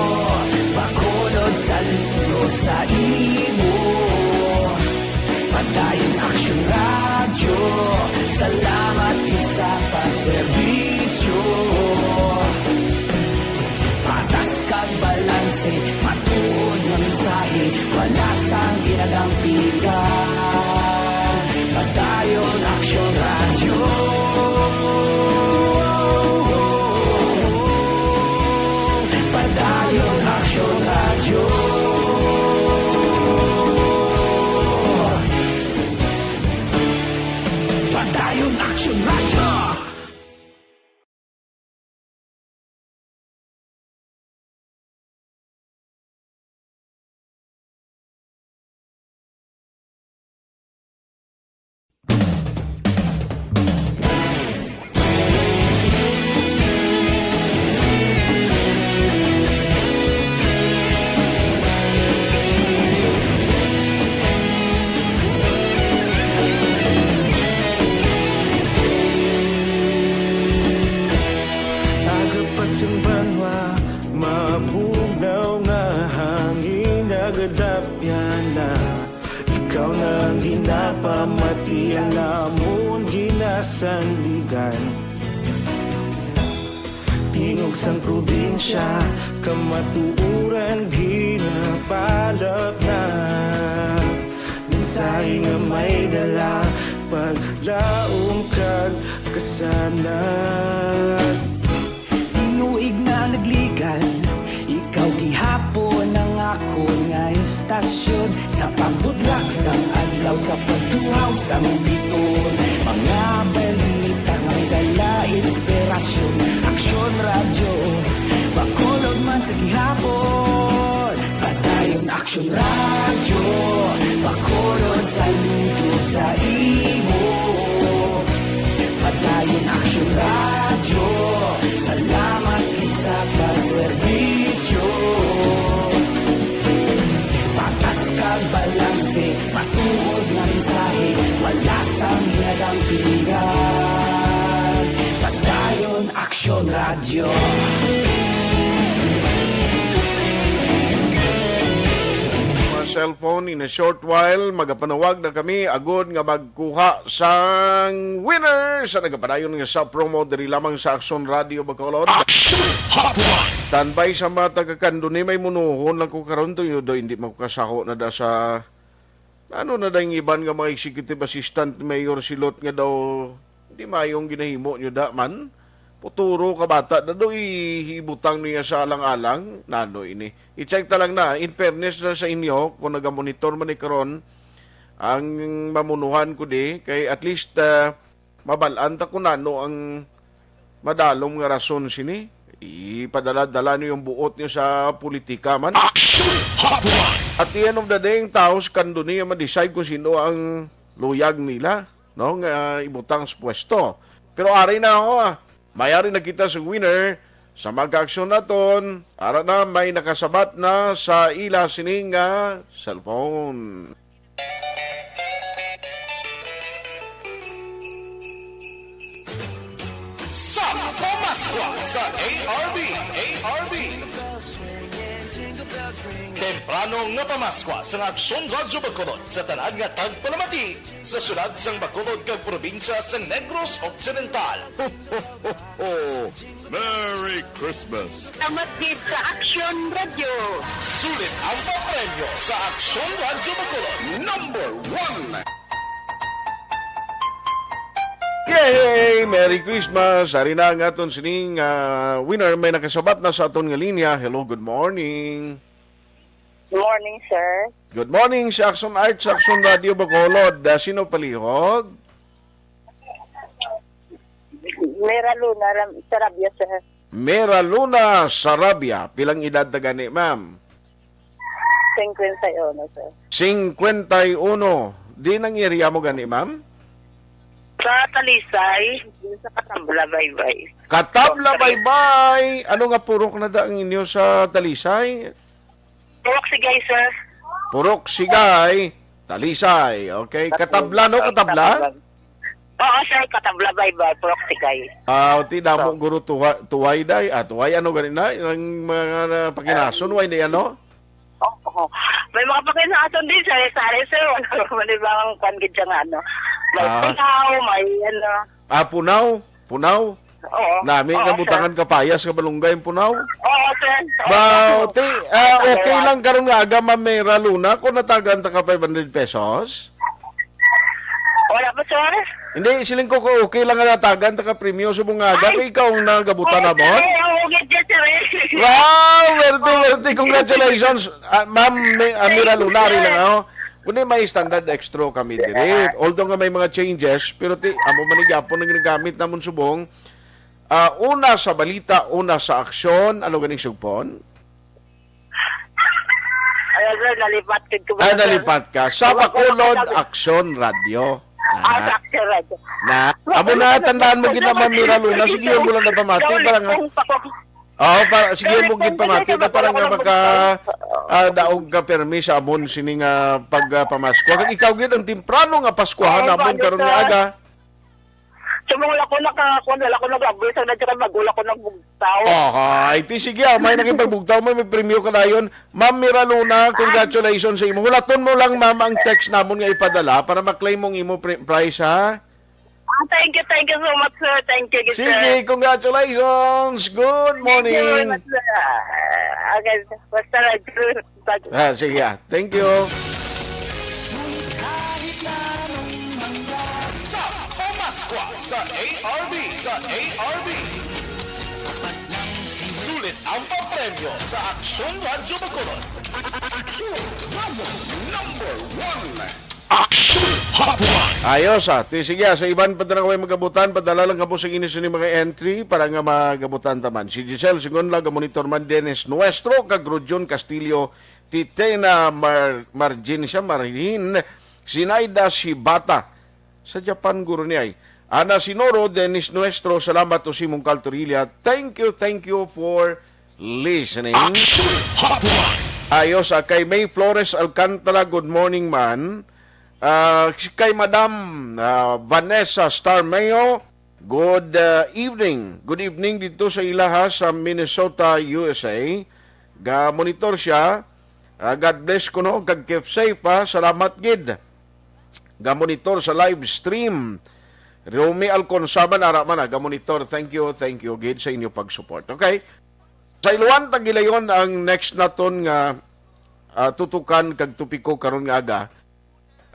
Bacolod, saludo sa imo. Padayon Aksyon Radyo, salamat gid sa pagserbisyo. Patas kag balanse, matuod nga mensahe, wala sang ginadampigan. Padayon Aksyon Radyo. Padayon Aksyon Radyo. Padayon Aksyon Radyo. Aga pa sang banwa, Sanligan. Tingog sang probinsya, kamatuoran ginapalapnap. Mensahe nga may dala, paglaom kag kasanag. Tinuig na nagligan, ikaw gihapon ang akon nga istasyon. Sa pagbudlak sang adlaw, sa pagtuhaw sang biton, mga balita may dala inspirasyon. Aksyon Radyo, Bacolod man sa gihapon. Padayon Aksyon Radyo, Bacolod saludo sa imo. Padayon Aksyon Radyo, salamat gid sa pagserbisyo. Patas kag balanse, matuod nga mensahe, wala sang ginadampingan. Padayon Aksyon Radyo. Mga cellphone, in a short while, magapanawag na kami agud nga magkuha sang winner sa nagapadayon nga sa promo diri lamang sa Aksyon Radyo Bacolod. Action Hotline! Tanbay sa mga taga-Candoni, may munuhon lang ko karon to, do hindi makasaho na da sa, ano na da yung iban nga mga executive assistant, mayor silot nga daw di mayong ginahimo nyo da man. Puturo ka bata, da do i-, ibutang niya sa alang-alang. Nano ini? I-check ta lang na. In fairness na sa inyo, kung nagamonitor man ni karon, ang mamunuhan ko di, kay at least, ah, mabal-an ta kung nano ang madalom nga rason sini. Ipadala-dala niyo yung buot niyo sa politika man. Action Hotline! At the end of the day, ang tao sa Candoni ang ma-decide kung sino ang luyag nila, no, nga ibutang sa pwesto. Pero ari na ako, ah. May ari na kita sa winner sa magkaaksyon naton. Ara na, may nakasabat na sa ila sining nga cellphone. Sa Pamaskwa sa A R B, A R B. Temprano nga pamaskwa sa Aksyon Radyo Bacolod sa tanan nga tagpalamati sa syudad sang Bacolod kag probinsya sa Negros Occidental. Ho, ho, ho, ho! Merry Christmas! Salamat gid sa Aksyon Radyo. Sulit ang papremyo sa Aksyon Radyo Bacolod. Number one! Yay! Merry Christmas! Ari na ang aton sining, ah, winner. May nakasabat na sa aton nga linya. Hello, good morning. Morning, sir. Good morning sa Action Arts, Action Radio Bacolod. Ah, sino palihog? Mera Luna Ram-, Sarabia, sir. Mera Luna Sarabia. Pilang edad ta gani, ma'am? Cincuenta y uno, sir. Cincuenta y uno. Di nang area mo gani, ma'am? Sa Talisay, sa Katabla, Baybay. Katabla, Baybay. Ano nga purok na da ang inyo sa Talisay? Purok Sigay, sir. Purok Sigay, Talisay. Okay. Katabla, no? Katabla? Oo, sir. Katabla, Baybay. Purok Sigay. Ah, ti damo So. guro tuwa-, tuway day. Ah, tuway, ano gani na? Ang mga, ah, pakinason, way day, ano? Oo. May mga pakinason din, sir. Sari, sir. Wala naman ibang kwan gid siya nga, ano. May Ah. punaw, may, ano. Ah, punaw? Punaw? Oo. Nami Oo, nga butangan sir. kapayas nga balunggay ang punaw? Oo, sir. Oo, Ba, sir. ti, ah, Sir, okay sir. lang karon nga aga, Ma'am Mera Luna, kung natagan ta ka five hundred pesos? Wala pa, sir. Hindi, siling ko, kung okay lang nga natagan ta ka premyo subong nga aga, Ay! kay ikaw ang nagabutan Oo, namon? sir, eh. Oo, gid, sir, eh. Wow! Werte, werte. Congratulations. Ah, Ma'am Mi-, ah, Mira Thank you, Luna, ari sir. lang, oh. Kundi may standard extra kami diri. Although nga may mga changes, pero ti, amo man ni gyapon ang ginagamit namon subong. Ah, una sa balita, una sa aksyon. Ano ganing sugpon? Ay, sir, nalipat ko. Ah, nalipat ka. Sa Wala ko Bacolod nakasab- Aksyon Radio. Ah, Ah, sa Aksyon Radio. na. Wala Amo ko na, nakasab- tandaan mo gid naman, Mira Luna. Sige, mo lang na pamati. Sorry, Para nga, kung pa ko. Oo, para, sige, Sorry, mo gid kung pamati na pwede para ako nga nag- maka, ah, daog ka permi sa amon sini nga pag, ah, pamasko. Kag ikaw gid ang temprano nga Paskwahan Oo, namon karon nga sir. aga. Sa mga wala ko naka-, kung wala ko nag-abot, sa nadya kay magula ko nagbugtaw. Aha, ay, ti, sige, ah, may nakipagbugtaw, may, may premyo ka dayon. Ma'am Mira Luna, congratulations sa imo. Hulaton mo lang, ma'am, ang text namon nga ipadala para ma-claim mong imo pri-, prize, ha? Thank you, thank you so much, sir. Thank you, sir. Sige, congratulations. Good morning. Thank you very much, sir. Ah, okay, basta lang, sir. Ah, sige, ah. Thank you. Sa Pamaskwa sa A R B, sa A R B. Sulit ang papremyo sa Aksyon Radyo Bacolod. Aksyon Radyo number one. Action Hotline. Ayos, ah. Ti, sige, ah, sa iban pa na kami magabutan, padala lang kamo sa inyo sini mga entry para nga magabutan taman. Si Giselle Sigonlag, monitor man, Dennis Nuestro, kag Rujon Castillo, Titena Mar-, Margin siya, Marin, Sinaida Shibata. Sa Japan, guro niya, eh. Ana Sinoro, Dennis Nuestro, salamat to si Mungkal Torilla. Thank you, thank you for listening. Action Hotline. Ayos, ah, kay May Flores Alcantara, good morning, man. Ah, si-, kay Madam, ah, Vanessa Starmeo, good, ah, evening. Good evening dito sa ilaha sa Minnesota, U S A. Ga-monitor siya. Ah, God bless kuno, kag keep safe, ha. Salamat gid. Ga-monitor sa live stream. Romy Alconsaban, ara man, ah, ga-monitor. Thank you, thank you gid sa inyo pag-support. Okay? Sa iluan tagilayon ang next naton nga, ah, tutukan kag topiko karon nga aga.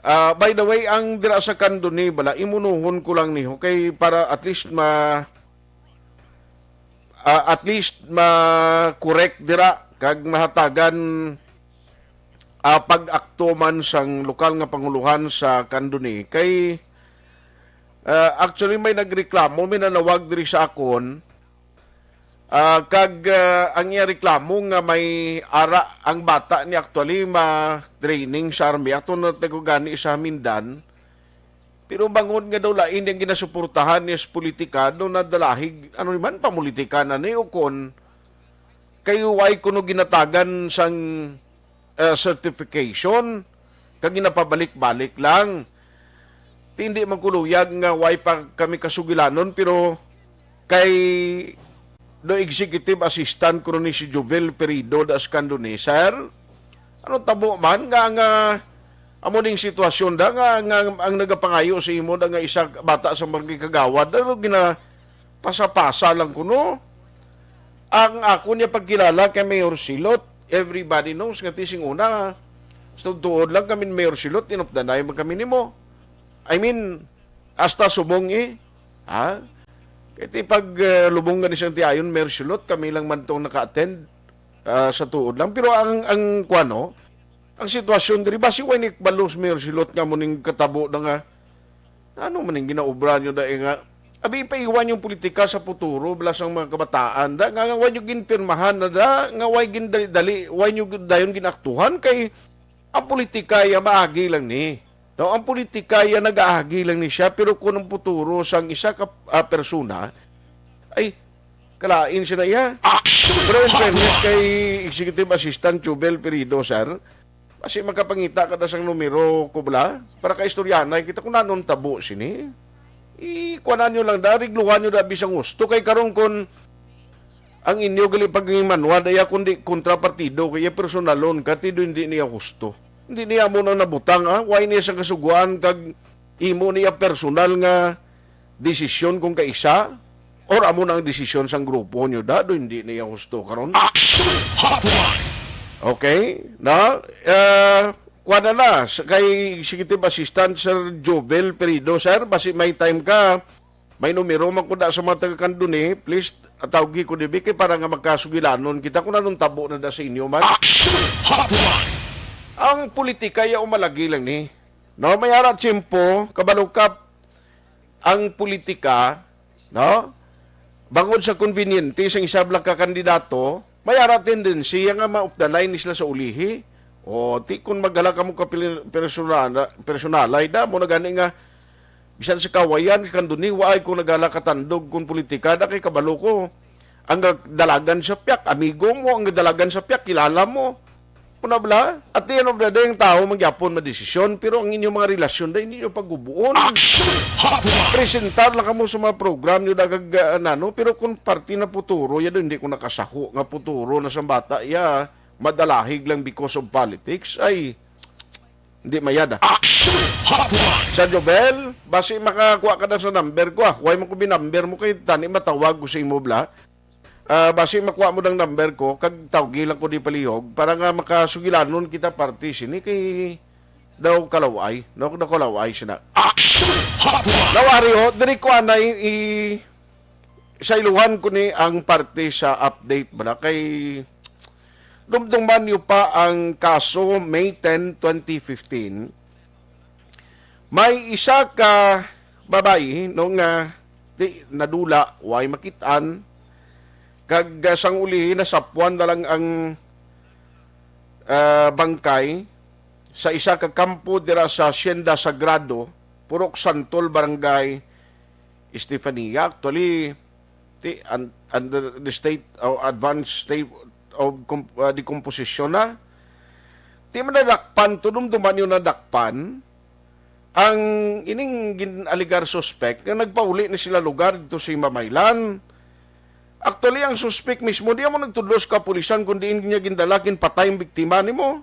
Ah, by the way, ang dira sa Candoni, bala, imunuhon ko lang niho kay para at least ma-, ah, at least ma-correct dira kag mahatagan, ah, pag-akto man sang lokal nga panguluhan sa Candoni. Kay, ah, actually, may nagreklamo, may nanawag diri sa akon. Ah, kag, ah, ang iya reklamo nga may ara ang bata ni actually ma-training sa army. Ato na tago gani sa Mindan. Pero bangod nga daw lain ang ginasuportahan niya sa politika, daw nadalahig, ano man, pamulitika na ni o kon kay why kuno ginatagan sang, ah, certification, kag ginapabalik-balik lang. Ti, hindi man ko luyag nga way pa kami kasugilanon, pero kay do executive assistant ko ni si Jovel Perido da Escandone, sir. Ano tabo man nga, nga amo ning sitwasyon da nga, nga ang nagapangayo sa imo da nga isa bata sa barangay kagawad, ano gina pasa-pasa lang kuno. Ang ako niya pagkilala kay Mayor Silot, everybody knows nga ti sing una, sa tuod lang kami ni Mayor Silot, inupdanay man kami nimo. I mean, hasta subong eh. Ha? Kay ti pag, eh, lubong nga ni siyang tiayon, Mayor Silot, kami lang man tong naka-attend, ah, sa tuod lang. Pero ang, ang kuwano, ang sitwasyon diri, basi way ni kabalo si Mayor Silot nga mo ning katabo na nga, ano man ning ginaobra nyo dai nga, abi, ipaiwan yung politika sa futuro, bala sang mga kabataan, da, nga, nga way nyo ginpirmahan na da, nga way gindali-dali, way nyo gin-, dayon ginaktuhan, kay ang politika ya maagi lang ni. No, ang politika ya nagaagi lang ni siya, pero kung ang futuro sang isa ka, ah, persona, ay, kalain siya na iya. Action! Pero in fairness kay Executive Assistant Jubel Perido, sir, basi makapangita ka na sang numero ko bala, para kaistoryahanay kita kung nanon tabo sini. Ikuanan nyo lang da, regluhan nyo da bisang gusto. Kay karon kun ang inyo gali paghimanwa da iya kundi kontrapartido, kay iya personalon ka, ti do hindi niya gusto. Hindi niya mo nang nabutang, ha? Why niya sang kasuguan kag imo niya personal nga desisyon kung kaisa? Or amo na ang desisyon sang grupo nyo da, do hindi niya gusto karon? Action Hotline! Okay, na, eh, kuwan na na, sa, kay Executive Assistant Sir Jovel Perido, sir, basi may time ka, may numero man ko da sa mga taga Candoni, please, tawgi ko dibi, kay para nga magkasugilanon kita kung anong tabo na da sa inyo man. Action Hotline! Ang politika ya umalagi lang ni. No, may ara tiyempo, kabalo ka, ang politika, no? Bangod sa konbinyente sang isa bala ka kandidato, may ara tendency nga maupdanay ni sila sa ulihi. O, ti, kung maghala ka mo ka pili-, personal, personalay da, mo na gani nga, bisan sa kawayan, kanduni, waay ko naghala katandog kung politika, da kay kabalo ko. Ang dalagan sa piyak, amigo mo, ang dalagan sa piyak, kilala mo. Muna bala, at the end of the day, ang tao magyapon madesisyon, pero ang inyong mga relasyon da, hindi nyo pagbubuon. Action Hotline! Presentar lang kamo sa mga program nyo, dagag, ah, nano, pero kung parte na puturo, yan, hindi ko nakasaho nga puturo na sa bata, ya, madalahig lang because of politics, ay, Hindi mayad, ah. Action Hotline! Sa Jobel, basi makakuha ka na sa number ko, ah. Huwag mo ko binumber mo kay tani matawag ko sa imo, bla. Ah, basi makuha mo ng number ko, kag tawgi lang ko di palihog, para nga makasugilanon kita parte sini kay daw kalaway, no? Daw kalaway sina. Action Hotline! Daw ari ho, diri ko anay i-, sa iluhan ko ni ang parte sa update ba na kay dumduman niyo pa ang kaso May ten, twenty fifteen. May isa ka babayi, no, nga di nadula, way makitaan, kag, ah, sang ulihi nasapuan na lang ang, ah, bangkay sa isa ka kampo dira sa Hacienda Sagrado, Purok Santol, Barangay Estefania. Actually, ti-, un-, under the state o advanced state of com-, ah, decomposition na. Ti man nadakpan to, dumduman niyo nadakpan ang ining gin-alegar suspect nga nagpauli na sila lugar dito sa Mamaylan. Actually, ang suspect mismo, di mo nagtudlo sa kapulisan, kundi niya gindala, ginpatay ang biktima nimo.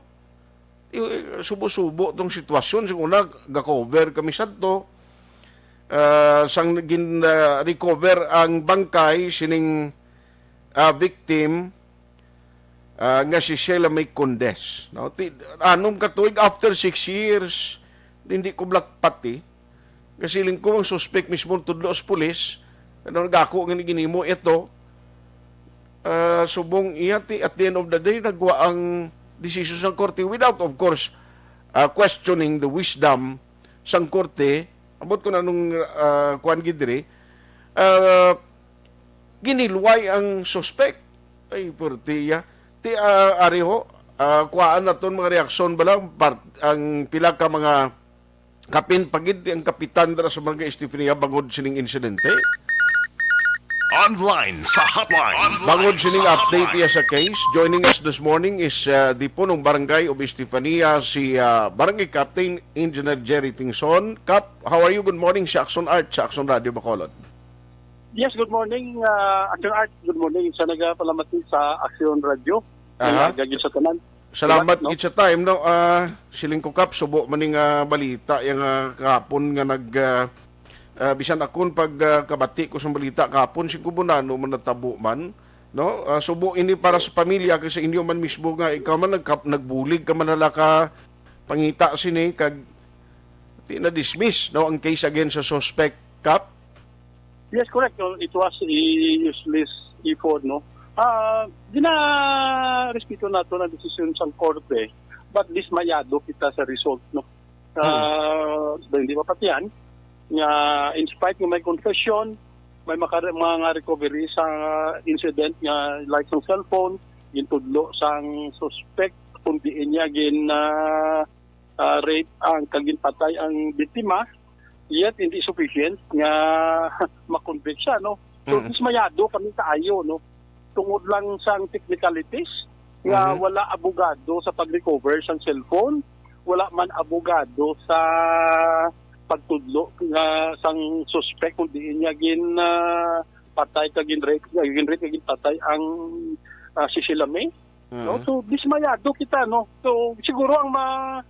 I-, subo-subo tong sitwasyon. Sa una, ga-cover kami sadto. Ah, sang gin, ah, recover ang bangkay sining, ah, victim, ah, nga si Sheila May Condes, no? Ti-, anom ka tuig, after six years, hindi ko black pati. Kasiling ko ang suspect mismo tudlo sa pulis, ano, nagako nga ginimo ito, ah, subong iya ti, at the end of the day, nagwa ang desisyon sang korte without, of course, ah, questioning the wisdom sang korte. Ambot ko na nung, ah, kuwan gid diri, ah, ginilway ang suspect. Ay, purtiya. Ti, ah, ari ho, ah, kuwaan naton mga reaksyon ba lang, part, ang pila ka mga kapin pagid ti ang kapitan dira sa Barangay Estefania bangod sining insidente. Online sa hotline. Bangod sining update iya sa case, joining us this morning is, uh, the Punong Barangay of Estefania, si, uh, Barangay Captain Engineer Jerry Tingson. Kap, how are you? Good morning sa Action Art, sa Action Radio Bacolod. Yes, good morning, uh, Action Art. Good morning sa nagapalamat sa Action Radio. Aha. Ang agagyo sa tanan. Salamat, no? Gid sa time, no? Ah, siling ko, Kap, subo man ning, ah, balita yang, ah, kahapon nga nag, ah, ah, bisan akon pag, ah, kabati ko sa balita kahapon, sing kubo na, no, man natabo man, no? Ah, subo ini para sa pamilya kay sa inyo man mismo nga ikaw man nagkap-, nagbulig ka man hala ka pangita sini kag ti na-dismiss, no, ang case against sa suspect, Kap? Yes, correct. No? It was a useless effort, no? Ah, ginarespeto nato ang desisyon sang korte, but dismayado kita sa result, no? Ah, hindi mapatihan nga in spite nga may confession, may maka-, mga recovery sa incident nga like sang cellphone, gintudlo sang suspect, kung diin niya gin, ah, ah, rape ang kag ginpatay ang biktima, yet hindi sufficient nga makonvict siya, no? So, Mm. dismayado kami kaayo, no? Tungod lang sang technicalities nga Mm-hmm. wala abogado sa pag-recover sang cellphone, wala man abogado sa pagtudlo nga sang suspect kung diin niya gin, ah, patay ka gin-rape, gin-rape ka ginpatay ang, ah, si Sheila May, no? Mm-hmm. So, dismayado kita, no? So, siguro ang ma-,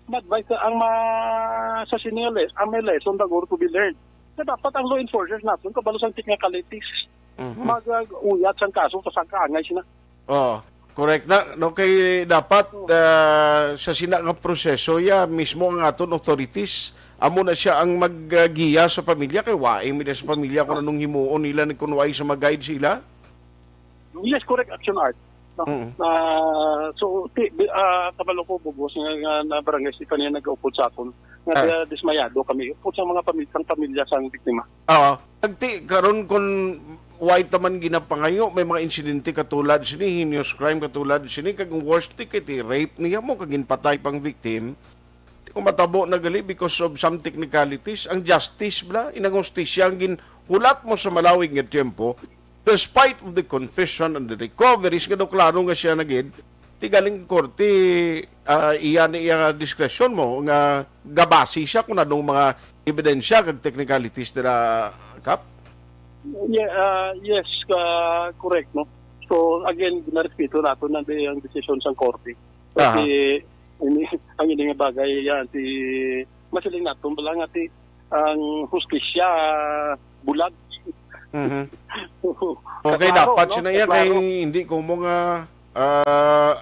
ma-advise, ang ma-, sa sini nga le-, ang may lesson na to be learned, na dapat ang law enforcers naton kabalo sang technicalities. Mhm. Mag-, uh, uyat sang kaso, sa kaangay sina. Oh, correct na, no? Kay dapat, Oh. ah, sa sina nga proseso, ya, mismo ang aton authorities, amo na siya ang maggiya sa pamilya, kay waay mi na sa pamilya kung anong himuon nila ni kung waay sa mag-guide sila. Yes, correct, Action Art. No? Mm. Ah, so, ti-, bi-, ah, kabalo ko, bugos nga, nga na Barangay Estefania nag-upod sa akon. Nga Ah. di-, dismayado kami. Upod sa mga pamilya, sang pamilya sang biktima. Oo. Nagti, karon kung way taman ginapangayo, may mga insidente katulad sini, heinous crime katulad sini, kag ang worst ti, kay ti rape niya mo, kag ginpatay pang victim. Di ko matabo na gali because of some technicalities. Ang justice bla, inang hustisya ang ginhulat mo sa malawig nga tiyempo, despite of the confession and the recoveries, nga daw klaro nga siya na gid, ti galing korte, ah, iya ni iya diskresyon mo nga gabasi siya kung anong mga ebidensya kag technicalities dira, Kap? Yeah, ah, yes, ah, correct, no? So, again, ginarespeto nato na di ang desisyon sang korte. Aha. Kasi, Ini, ang ini nga bagay yan, ti masiling naton bala nga ti ang hustisya bulag. Mhm. Okay, kaklaro, dapat no? Siya na iya kay hindi ko mo nga, ah,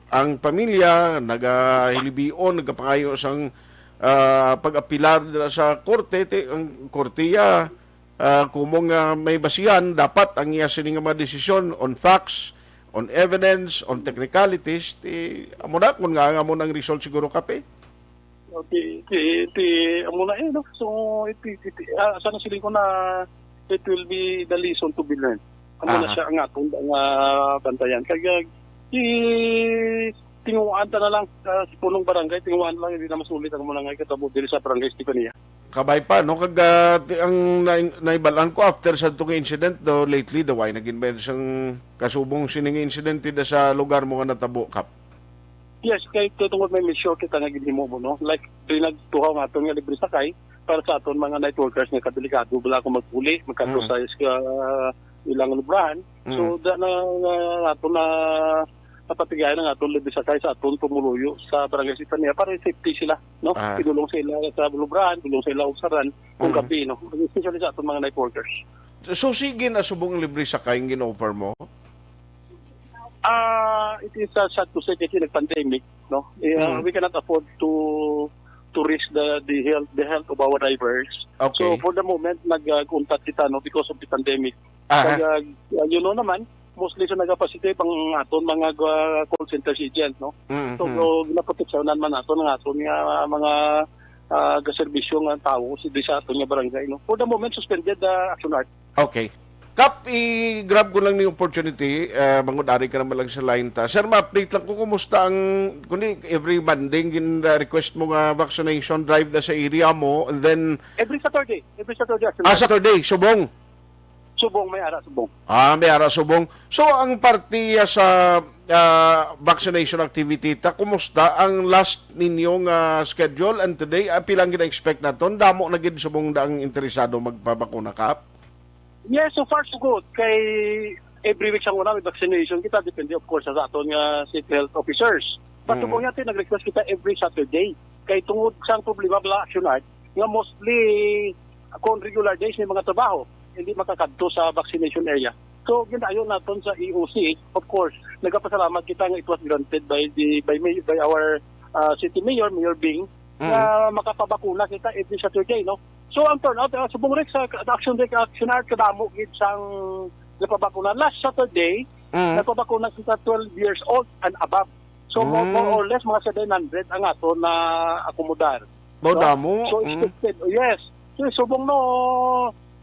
ang pamilya nagahilibion, nagapangayo sang, ah, pag-apilar dira sa korte, ti ang korte iya, ah, kumo nga may basihan, dapat ang iya sini nga mga desisyon on facts, on evidence, on technicalities, ti amo na kun nga amo nang result siguro, Kap, eh. Okay, ti, ti, amo na eh, no? So, iti, iti, ah, sana siling ko na it will be the lesson to be learned. Amo na siya ang aton nga bantayan. Kaya, i, tinguan ta na lang, ah, sa punong barangay, tinguan lang, hindi na masulit ang muna nga ikatabo diri sa barangay Estefania. Kabay pa, no? Kag, ah, ti, ang na, naibalan ko after sa itong incident, do, lately, daw ay naging may isang kasubong sining incident da sa lugar mo nga natabo, Kap. Yes, kay tungod may mission kita nga ginhimo mo, no? Like, pinagtuhaw nga aton nga libre sakay para sa aton mga night workers nga kadelikado bala kung magpuli, magkadto Mm. sa, sa ilang lubrahan. So, Mm. da na, na aton na napatigayan ang aton libre sakay sa aton pumuluyo sa Barangay Sitania para safety sila, no? Ah. Idulong sa ila sa lubrahan, idulong sa ila ugsaran kung Mm. gabi, no? Especially sa aton mga night workers. So, sige na subong libre sakay ang gin-offer mo? Ah, it is, uh, sad to say kasi nag-pandemic, no? Eh, uh, Mm. we cannot afford to to risk the the health the health of our drivers. Okay. So for the moment nag-untat kita, no, because of the pandemic. Aha. Kaya, uh, you know naman, mostly sa nagapositive ang aton mga, uh, call center agent, no? Mm, So, mm. so ginaproteksyonan man naton ang aton nga mga, uh, gaserbisyo nga tawo sa, sa aton nga barangay, no? For the moment, suspended the action art. Okay. Kap, i-grab ko lang ni opportunity, uh, bangod ari ka naman lang sa line ta. Sir, ma-update lang ko kumusta ang, kundi every Monday gin-request mo nga vaccination drive na sa area mo, and then Every Saturday, every Saturday, actually. Ah, Saturday, subong. Subong, may ara subong. Ah, may ara subong. So, ang parte sa, ah, vaccination activity ta, kumusta ang last ninyo nga schedule? And today, ah, pila ang gina-expect naton? Damo na gid subong da ang interesado magpabakuna, Kap? Yes, so far so good. Kay every week sa una may vaccination kita, depende of course sa aton nga city health officers. But Mm. subong natin, nag-request kita every Saturday. Kay tungod sa ang problema bala, Action Art, nga mostly kung regular days may mga trabaho, hindi makakadto sa vaccination area. So, ginayo naton sa E O C, of course, nagapasalamat kita nga it was granted by the by may, by our, uh, city mayor, Mayor Bing, Mm. nga makapabakuna kita every Saturday, no? So, ang turnout, uh, subong Rex, sa Action Rex, Action Art, kadamo gid sang napabakuna. Last Saturday, Mm. napabakuna kita twelve years old and above. So, more, Mm. more or less, mga seven hundred ang aton na akomodar. Mao No? damo. So, Mm. expected, yes. So, subong no,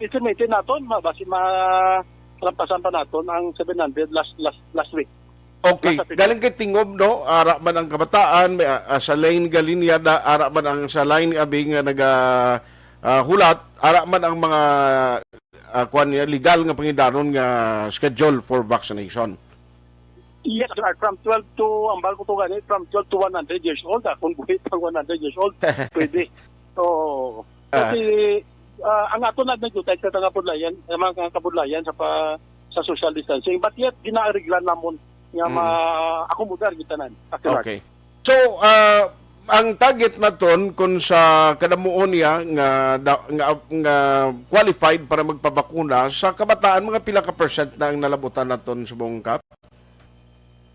estimated naton, ma-, basi ma-, lampasan pa naton ang seven hundred last, last, last week. Okay, Nasa galing kay tingob, no? Ara man ang kabataan, may, ah, ah, sa line galinya, da, ara man ang sa line abi nga naga, ah, hulat, ara man ang mga, ah, kuwan niya, legal nga pangidaron nga schedule for vaccination. Yes, sir. From twelve to, ang bal ko to gani, from twelve to one hundred years old, ah, kung buhi pang one hundred years old, pwede. So, Ah. kasi, ah, ang ato na nagdutay sa mga kabudlayan, sa mga kabudlayan sa pa, sa social distancing. But yet, ginaariglan namon nga Mm. ma-akomodar kita nan. After that. Okay. So, ah, ang target naton kung sa kadamuon niya nga, da, nga, nga qualified para magpabakuna, sa kabataan, mga pila ka percent na ang nalabutan naton subong, Kap?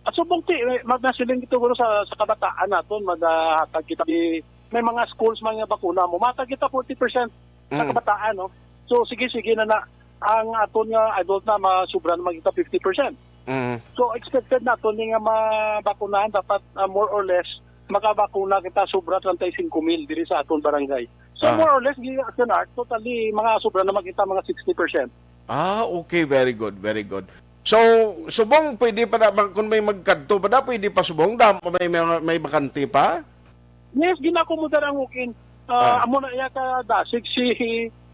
At subong ti, eh, mag-, nasiling ito, guro, sa, sa kabataan naton, mag-, ah, hatag kita di, may mga schools man nga bakuna mo, matag kita forty percent sa Mm. kabataan, no? So, sige, sige na na, ang aton nga adult na, masubra naman kita fifty percent. Mm. So, expected naton ni nga mabakunahan, dapat, ah, more or less, makabakuna kita sobra treinta y cinco mil diri sa aton barangay. So, Ah. more or less, gi-, Action Art, totally, mga sobra naman kita, mga sixty percent. Ah, okay. Very good, very good. So, subong, pwede pa na, kung may magkadto pa na, pwede pa subong, da, may, may, may bakante pa? Yes, ginakomodar ang walk-in. Ah, Ah. amo na iya ka dasig si,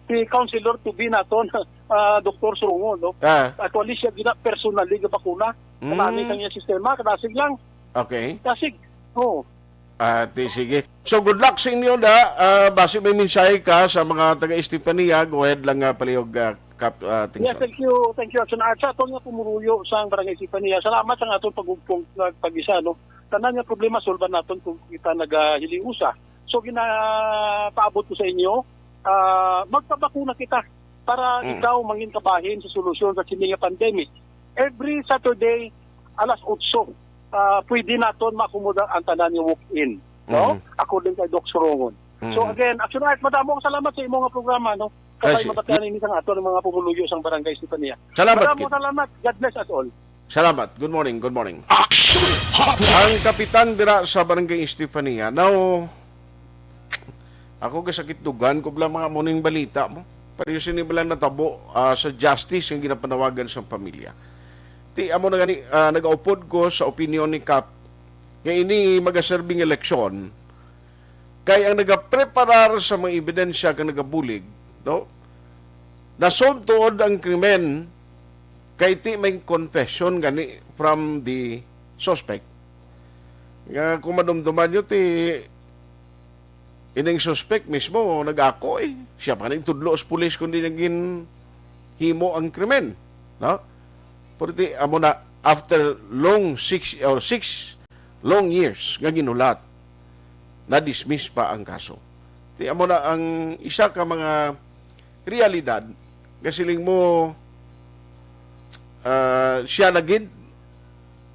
si Councilor to be naton, ah, Doktor Surungon, no? Ah. Actually, siya gina personally nga bakuna. Mm. Kanami sa iya sistema, kadasig lang. Okay. Dasig. Oo. Ah, ti, sige. So, good luck sa inyo, da. Ah, basi may mensahe ka sa mga taga-Estefania, go ahead lang, ah, palihog, ah, Kap, ah, Tingson. Yes, thank you. Thank you, Action Art. Sa aton nga pumuruyo sa Barangay Estefania, salamat sa aton pag-, pag-, pag-isa, no? tanan nga problema, solban naton kung kita nagahiliusa. So, ginapaabot ko sa inyo, ah, magpabakuna kita para Mm. ikaw mangin kabahin sa solusyon sa sini nga pandemic. Every Saturday, alas otso, ah, pwede naton maakomoda ang tanan nga walk-in, no? Mm. According kay Doc Surongon. So Mm. again, Action Art, madamo ang salamat sa imo nga programa, no? Ay, Kasay si- mabatian ini sang aton mga pumuluyo sang Barangay Estefania. Salamat, Madamo Kid. salamat. God bless us all. Salamat. Good morning, good morning. Action Hotline. Ang kapitan dira sa Barangay Estefania. Now, ako kasakit dugan ko bala mga muning balita mo. Pareho sini bala natabo, ah, sa justice nga ginapanawagan sang pamilya. Ti amo na gani, ah, nagaupod ko sa opinyon ni Kap nga ini magaserbing eleksyon kay ang nagapreparar sa mga ebidensya kag nagabulig, no? Nasolve tuod ang krimen kay ti may confession gani from the suspect. Nga kung madumduman nyo, ti ining suspect mismo nag-ako eh. Siya pa nagtudlo sa pulis kung di naging himo ang krimen. No? Pero ti, amo na, after long six or six long years nga ginulat, na-dismiss pa ang kaso. Ti amo na ang isa ka mga realidad nga siling mo, ah, siya na gid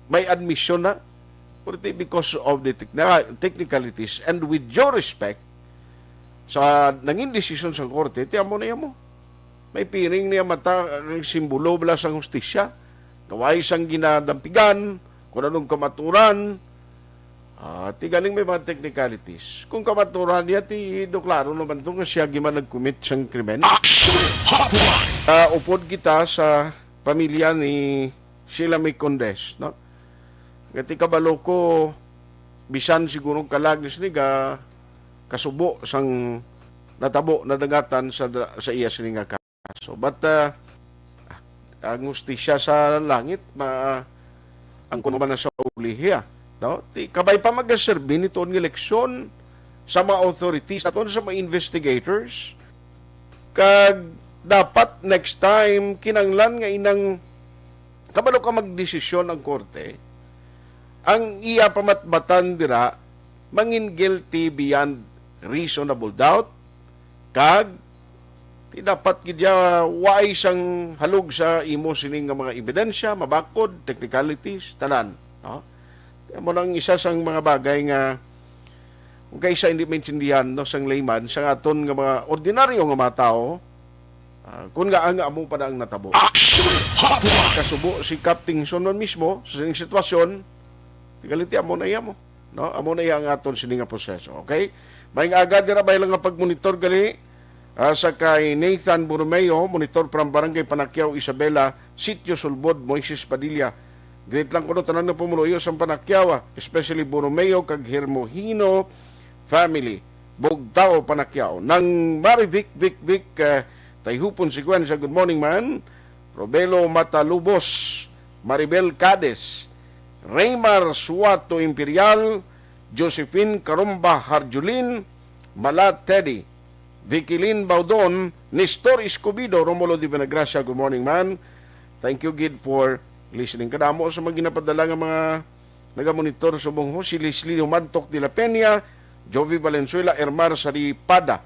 may admission na, pero ti because of the techni-, technicalities and with your respect sa nangin desisyon sa korte, ti amo na mo. May piring niya mata ang simbolo bala sang hustisya. Kaway sang ginadampigan, kung anong kamaturan. Ah, ti galing may mga technicalities. Kung kamaturan niya, ti do klaro naman to nga siya giman nag-commit sang krimen. Action Hotline! Ah, upod kita sa pamilya ni Sheila May Condes, no? Nga ti kabalo ko, bisan siguro kalag ni sini ga kasubo sang natabo na dagatan sa, sa iya sini nga kaso. But, ah, ang hustisya sa langit, ma-, ang kuno man sa ulihi, ah, no? Ti, kabay pa magaserbi ni tuon nga leksyon sa mga authorities naton, sa mga investigators. Kag dapat next time, kinanglan nga inang kabalo ka magdesisyon ang korte, ang iya pamatbatan dira, mangin guilty beyond reasonable doubt, kag ti dapat gid ya waay sang halog sa imo sini nga mga ebidensya, mabakod, technicalities, tanan, no? Amo nang isa sang mga bagay nga kung kaisa hindi maintindihan, no, sang layman, sang aton nga mga ordinaryo nga mga tawo, ah, kung nga ang amo pa na ang natabo. Action Hotline! Kasubo si Kap Tingson man mismo sa sining sitwasyon, tigaliti amo na iya mo. No? Amo na iya ang aton sini nga proseso. Okay? Maayong aga dira, bay lang nga pagmonitor gali, ah, sa kay Nathan Borromeo, monitor from Barangay Panaquiao, Isabela, Sitio Sulbod, Moises Padilla. Greet lang kuno tanan nga pumuluyo sang Panaquiao, ah, especially Borromeo kag Hermohino family, Bugtao, Panaquiao. Nang Marivic, Vic, Vic, ah, Tayhupon Sequenza, good morning, man. Robelo Matalubos, Maribel Cades, Raymar Suato Imperial, Josephine Carumba Harjulin, Mala Teddy, Vicilin Baudon, Nestor Escobido, Romulo de Vinagracia, good morning, man. Thank you gid for listening. Kadamo sa mga ginapadala nga mga nagamonitor subong ho, si Leslie Humantok de la Peña, Jovi Valenzuela, Ermar Saripada.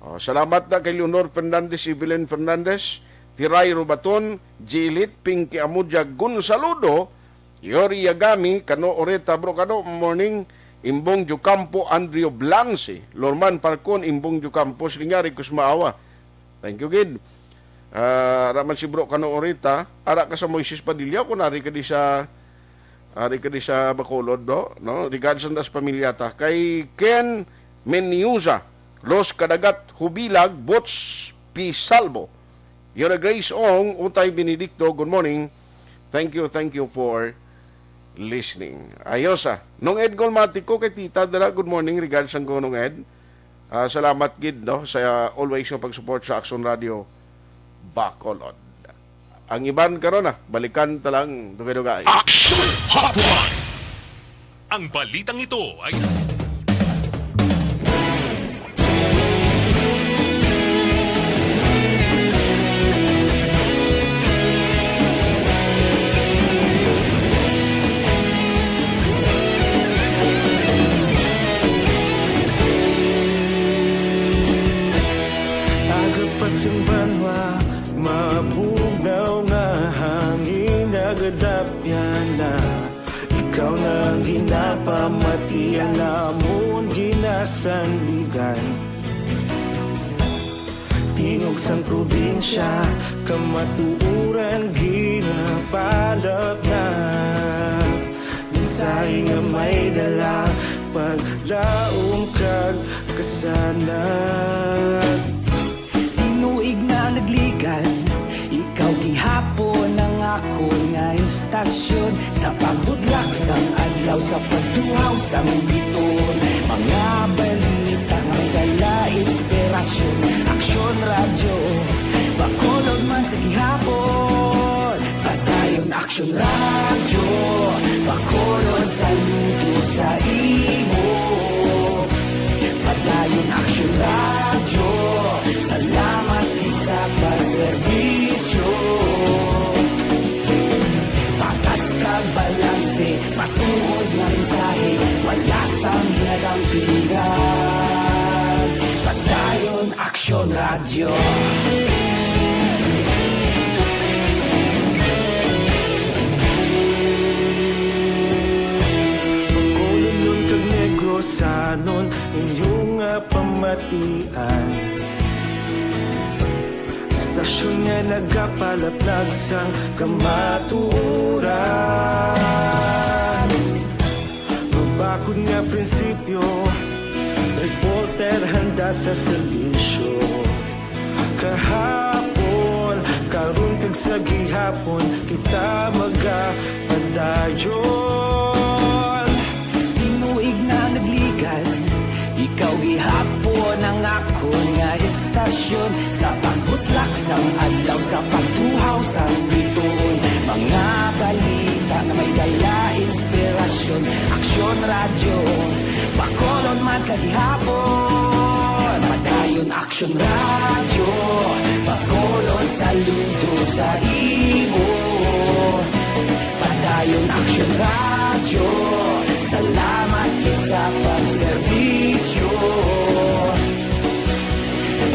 Oh, salamat na kay Leonor Fernandez, Evelyn Fernandez, Tiray Robaton, Jilit, Pinky Amudia, Gonzaludo, Yori Yagami, Kano Oreta, Bro Kano, morning, Imbong Jucampo, Andrew Blancy, Lorman Parcon, Imbong Jucampo, Singari Kusmaawa. Thank you, gid. Ah, ara man si Bro Kano Oreta, ara ka sa Moises Padilla, kung ari ka di sa, ari ka di sa Bacolod, bro, no? Regards sa pamilya ta. Kay Ken Meniuza, Los Kadagat, Hubilag, Bots Pisalbo. Yora Grace Ong, Utay Benedicto, good morning. Thank you, thank you for listening. Ayos, ah. Nung Ed Golmatico, kay Tita Dara, good morning, regards ang Nung Ed. Ah, salamat gid, no, sa always nga pag-support sa Action Radio Bacolod. Ang iban karon, ah, balikan ta lang dugay-dugay. Action Hotline! Ang balitang ito ay sanligan. Tingog sang probinsya, kamatuoran ginapalapnag. Mensahe nga may dala, paglaom kag kasanag. Tinuig na nagligan, ikaw gihapon ang akon nga istasyon. Sa pagbudlak sang adlaw, sa pagtuhaw sang bituon, mga balita nga may dala inspirasyon. Aksyon Radyo, Bacolod man sa gihapon. Padayon Aksyon Radyo, Bacolod saludo sa imo. Padayon Aksyon Radyo, salamat gid sa pagserbisyo. Patas kag balanse, matuod nga mensahe, wala sang ginadampigan. Padayon Aksyon Radyo. Bacolodnon kag Negrosanon, inyo nga pamatian. Istasyon nga nagapalapnag sang kamatuoran. Mabakod nga prinsipyo, reporter handa sa serbisyo. Kahapon, karon kag sa gihapon, kita magapadayon. Tinuig na nagligan, ikaw gihapon ang akon nga istasyon. Sa pagbutlak sang adlaw, sa pagtuhaw sang bituon, mga balita nga may dala inspirasyon. Aksyon Radyo, Bacolod man sa gihapon. Padayon Aksyon Radyo, Bacolod saludo sa imo. Padayon Aksyon Radyo, salamat gid sa pagserbisyo.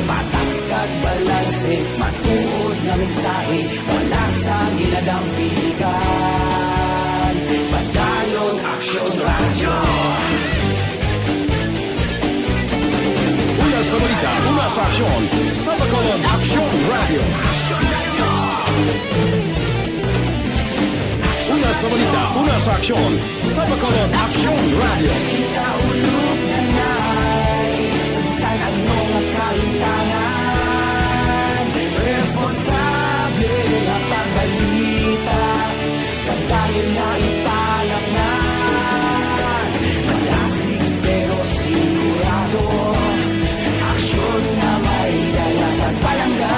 Patas kag balanse, matuod nga mensahe, wala sang ginadampigan. Padayon Aksyon Radyo. Una sa balita, una sa aksyon, sa Bacolod Aksyon Radyo. Una sa balita, una sa aksyon, sa Bacolod Aksyon Radyo. Kita ulog na nay, sa bisan ano nga kahintangan, responsable nga pagbalita, padayon na ipalapngan. Madasig pero sigurado, aksyon nga may dala pagpalangga.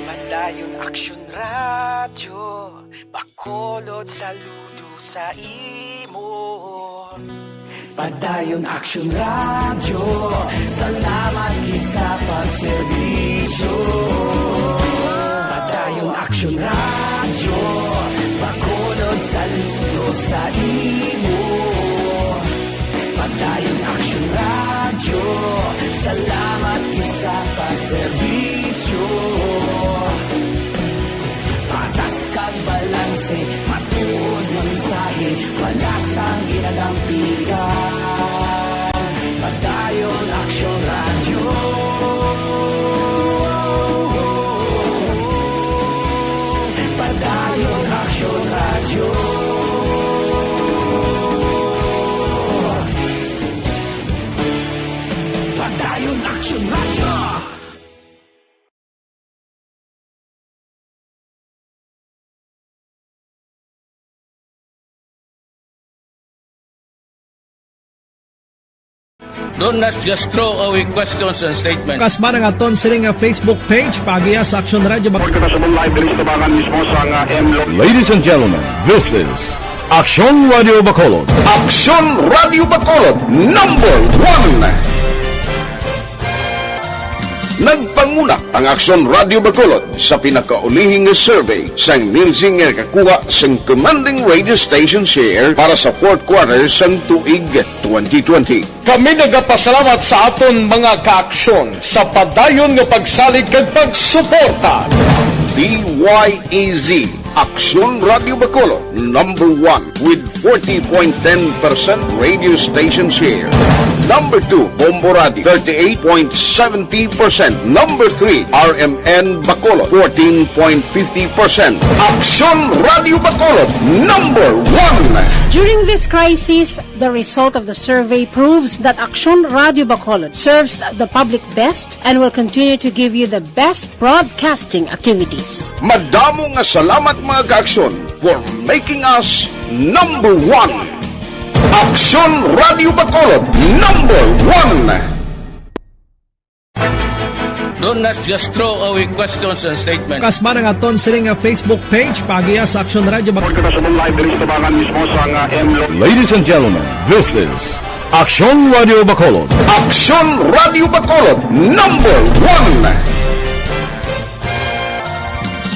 Padayon Aksyon Radyo, Bacolod saludo sa imo. Padayon Aksyon Radyo, salamat gid sa pagserbisyo. Padayon Aksyon Radyo, Bacolod saludo sa imo. Padayon Aksyon Radyo, salamat gid sa pagserbisyo. Patas kag balanse, matuod nga mensahe, wala sang ginadampigan. Padayon Aksyon Radyo. Padayon Aksyon Radyo. Padayon Aksyon Radyo. Do not just throw away questions and statements. Kasma nga aton sini nga Facebook page, paagiha sa Aksyon Radyo Bac- Report kita sa live diri sa tubangan mismo sa nga M Lo- Ladies and gentlemen, this is Aksyon Radyo Bacolod. Aksyon Radyo Bacolod, number one. Nagpanguna ang Aksyon Radio Bacolod sa pinakaulihing nga survey sang Nielsen nga nakakuha sang commanding radio station share para sa fourth quarter sang tuig twenty twenty. Kami nagapasalamat sa aton mga kaaksyon sa padayon nga pagsalig kag pagsuporta. D Y E Z, Aksyon Radio Bacolod, number one with forty point ten percent radio station share. Number two, Bombo Radio, thirty-eight point seventy percent. Number three, R M N Bacolod, fourteen point fifty percent. Aksyon Radio Bacolod, number one. During this crisis, the result of the survey proves that Aksyon Radio Bacolod serves the public best and will continue to give you the best broadcasting activities. Madamo nga salamat, mga kaaksyon, for making us number one. Aksyon Radio Bacolod, number one. Don't not just throw away questions and statements. Kasma ang aton sini nga Facebook page, paagiya sa Aksyon Radio Bacolod. Kita sa live diri sa tabangan mismo sa nga M Lo- Ladies and gentlemen, this is Aksyon Radio Bacolod. Aksyon Radio Bacolod, number one.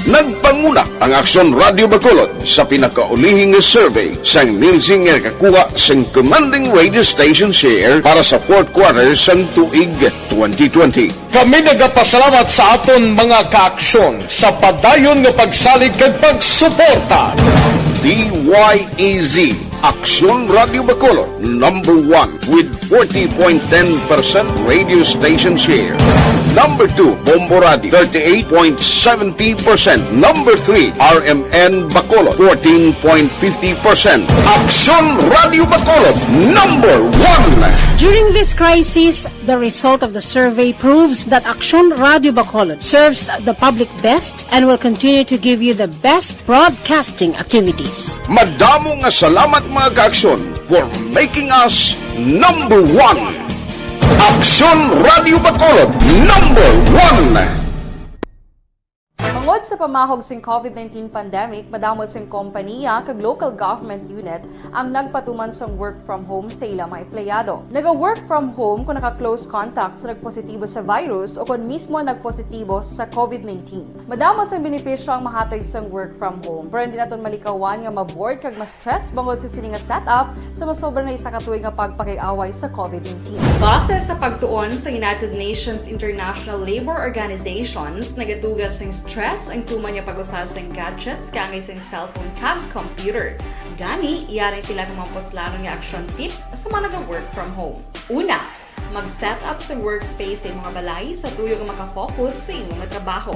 Nagpanguna ang Aksyon Radio Bacolod sa pinakaulihing nga survey sang Nielsen nga nakakuha sang commanding radio station share para sa fourth quarter sang tuig twenty twenty. Kami nagapasalamat sa aton mga kaaksyon sa padayon nga pagsalig kag pagsuporta. D Y E Z, Aksyon Radio Bacolod, number one with forty point ten percent radio station share. Number two, Bombo Radio, thirty-eight point seventy percent. Number three, R M N Bacolod, fourteen point fifty percent. Aksyon Radio Bacolod, number one. During this crisis, the result of the survey proves that Aksyon Radio Bacolod serves the public best and will continue to give you the best broadcasting activities. Madamo nga salamat, mga kaaksyon, for making us number one. Aksyon Radio Bacolod, number one. Bangod sa pamahog sing COVID nineteen pandemic, madamo sing kompaniya kag local government unit ang nagpatuman sang work from home sa ila mga empleyado. Naga-work from home kung naka-close contact sa nagpositibo sa virus o kon mismo nagpositibo sa COVID nineteen. Madamo sang benepisyo ang mahatag sang work from home, pero hindi naton malikawan nga ma-bored kag ma-stress bangod sa sini nga setup sa masobra na isa ka tuig nga pagpakig-away sa COVID nineteen. Base sa pagtuon sa United Nations International Labour Organizations, nagatuga sing stress ang tuman nga pag-usa sing gadgets kaangay sing cellphone kag computer. Gani, yari ang pila ka mga puslanon nga action tips sa mga naga-work from home. Una, mag-set up sa workspace sa imong balay sa tuyo nga makafocus sa imong trabaho.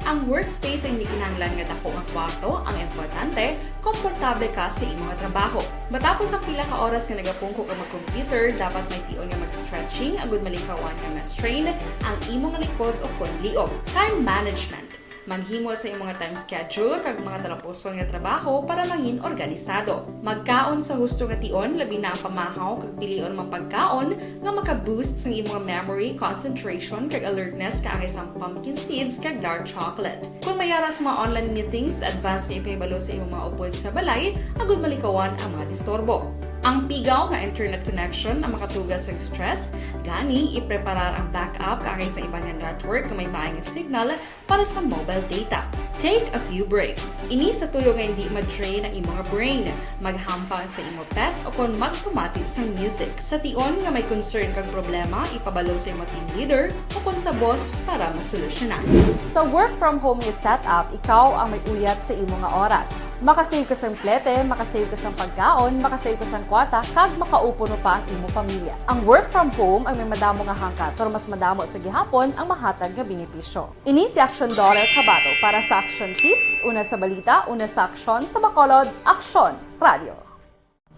Ang workspace ang hindi kinahanglan nga dako nga kwarto, ang importante, komportable ka sa imong trabaho. Matapos ang pila ka oras nga nagapungko ka mag-computer, dapat may tion nga mag-stretching agud malikawan nga ma-strain ang imong likod o kon liog. Time management. Maghimo sa imong time schedule kag mga talapuson nga trabaho para mangin organisado. Magkaon sa husto nga tion, labi na ang pamahaw kag pilion mga pagkaon nga maka-boost sang imong memory, concentration, kag alertness kaangay sang pumpkin seeds kag dark chocolate. Kung may ara sa mga online meetings, advance nga ipahibalo sa imong mga upod sa balay agud malikawan ang mga disturbo. Ang pigaw nga internet connection ang makatuga sang stress, gani ipreparar ang backup kaangay sa iban nga network nga may maay nga signal para sa mobile data. Take a few breaks. Ini sa tuyo nga hindi ma-drain ang imo nga brain. Maghampang sa imo pet o kon magpamati sang music. Sa tion nga may concern kag problema, ipabalo sa imo team leader o kon sa boss para masolusyonan. Sa work from home nga setup, ikaw ang may uyat sa imo nga oras. Makasave ka sang plete, makasave ka sang pagkaon, makasave ka sang kwarta, kag makaupuno pa ang imo pamilya. Ang work from home ang may madamo nga hangkat, pero mas madamo sa gihapon ang mahatag nga benepisyo. Ini si Action Daughter Kabato para sa Action Tips, una sa balita, una sa aksyon, sa Bacolod, Aksyon Radio.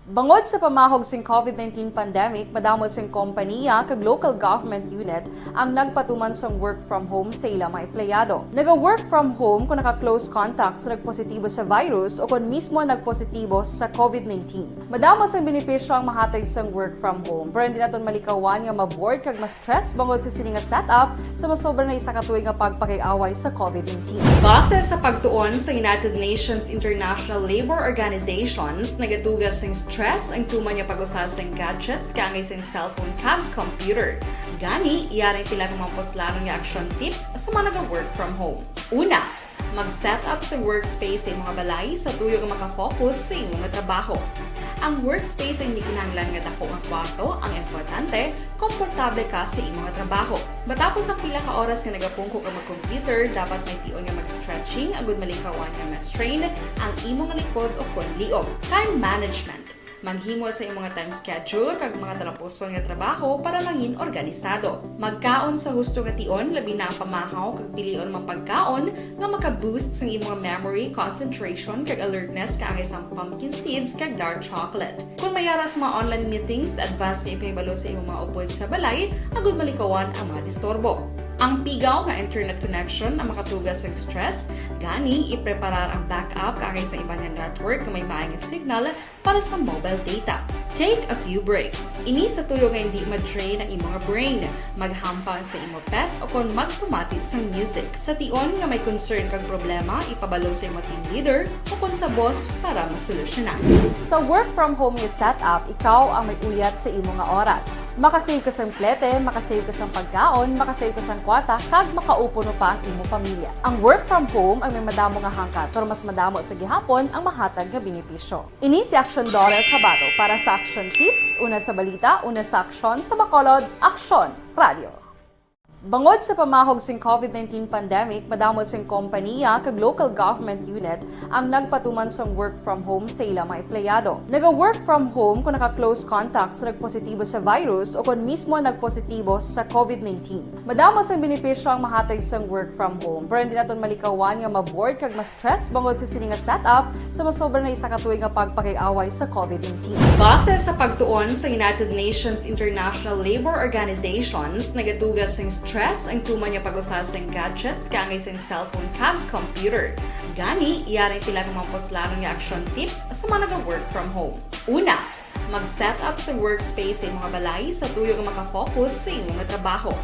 Bangod sa pamahog sing COVID nineteen pandemic, madamo sing kompaniya kag local government unit ang nagpatuman sang work from home sa ila mga empleyado. Naga-work from home kung naka-close contact sa nagpositibo sa virus o kon mismo nagpositibo sa COVID nineteen. Madamo sang benepisyo ang mahatag sang work from home, pero hindi naton malikawan nga ma-bored kag ma-stress bangod sa sini nga setup sa masobra na isa ka tuig nga pagpakig-away sa COVID nineteen. Base sa pagtuon sa United Nations International Labour Organizations, nagatuga sing stress ang tuman nga pag-usa sing gadgets kaangay sing cellphone kag computer. Gani, yari pila ka mga puslanon nga action tips sa mga naga-work from home. Una, mag-set up sa workspace sa imong balay sa tuyo nga makafocus sa imong trabaho. Ang workspace ay hindi kinahanglan nga dako nga kwarto, ang importante, komportable ka sa imong trabaho. Matapos ang pila ka oras nga nagapungko ka mag-computer, dapat may tion nga mag-stretching agud malikawan nga ma-strain ang imong likod o kon liog. Time management. Maghimo sa imong time schedule kag mga talapuson nga trabaho para mangin organisado. Magkaon sa husto nga tion, labi na ang pamahaw kag pilion mga pagkaon nga maka-boost sang imong memory, concentration, kag alertness kaangay sang pumpkin seeds kag dark chocolate. Kung may ara sa mga online meetings, advance nga ipahibalo sa imong mga upod sa balay agud malikawan ang mga disturbo. Ang pigaw nga internet connection ang makatuga sa stress, gani ipreparar ang backup kaangay sa iban nga network nga may maayong signal para sa mobile data. Take a few breaks. Ini sa tuyo nga hindi ma-drain ang imong brain. Maghampang sa imo pet o kon magpamati sang music. Sa tion nga may concern kag problema, ipabalo sa imo team leader o kon sa boss para masolusyonan. Sa work from home nga setup, ikaw ang may uyat sa imo nga oras. Makasave ka sang plete, makasave ka sang pagkaon, makasave ka sang kwarta, kag makaupo no pa ang imo pamilya. Ang work from home ang may madamo nga hangkat, pero mas madamo sa gihapon ang mahatag nga benepisyo. Ini si Action Daughter Kabato para sa Action Tips, una sa balita, una sa aksyon, sa Bacolod, Aksyon Radio. Bangod sa pamahog sing covid nineteen pandemic, madamo sing kompanya kag local government unit ang nagpatuman sang work from home sa ila mga empleyado. Naga-work from home kung naka-close contact sa nagpositibo sa virus o kon mismo nagpositibo sa covid nineteen. Madamo sang benepisyo ang mahatag sang work from home, pero hindi naton malikawan nga ma-bored kag ma-stress bangod sa sini nga setup sa masobra na isa ka tuig nga pagpakig-away sa covid nineteen. Base sa pagtuon sa United Nations International Labour Organizations, nagatuga sing stress ang tuman nga pag-usa sing gadgets kaangay sing cellphone kag computer. Gani, yari pila ka mga puslanon nga action tips sa mga naga-work from home. Una, mag-set up sa workspace sa imong balay sa tuyo nga makafocus sa imong trabaho.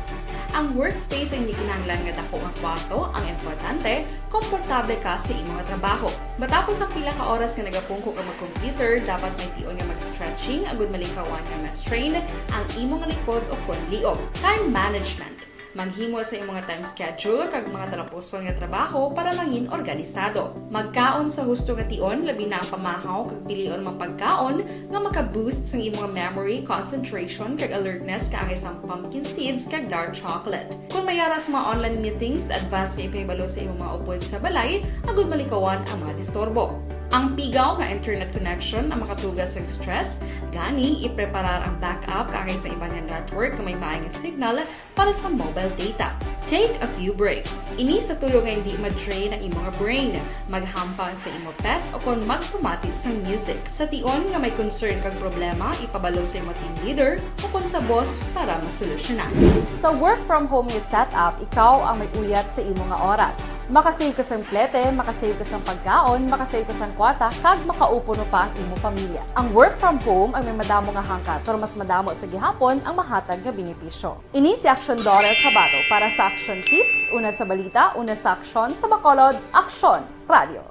Ang workspace ay hindi kinahanglan nga dako nga kwarto, ang importante, komportable ka sa imong trabaho. Matapos ang pila ka oras nga nagapungko ka mag-computer, dapat may tion nga mag-stretching agud malikawan nga ma-strain ang imong likod o kon liog. Time management. Maghimo sa imong time schedule kag mga talapuson nga trabaho para mangin organisado. Magkaon sa husto nga tion, labi na ang pamahaw kag pilion mga pagkaon nga maka-boost sang imong memory, concentration, kag alertness kaangay sang pumpkin seeds kag dark chocolate. Kung may ara sa mga online meetings, advance nga ipahibalo sa imong mga upod sa balay agud malikawan ang mga disturbo. Ang pigaw nga internet connection ang makatuga sang stress, gani ipreparar ang backup kaangay sa iban nga network nga may maayong signal para sa mobile data. Take a few breaks. Ini sa tuyo nga hindi ma-drain ang imong brain. Maghampang sa imo pet o kon magpamati sang music. Sa tion nga may concern kag problema, ipabalo sa imo team leader o kon sa boss para masolusyonan. Sa work from home nga setup, ikaw ang may uyat sa imo nga oras. Makasave ka sang plete, makasave ka sang pagkaon, makasave ka sang kwarta, kag makaupo no pa ang imo pamilya. Ang work from home ang may madamo nga hangkat, pero mas madamo sa gihapon ang mahatag nga benepisyo. Ini si Action Daughter Kabato para sa Action Tips, una sa balita, una sa aksyon, sa Bacolod, Aksyon Radio.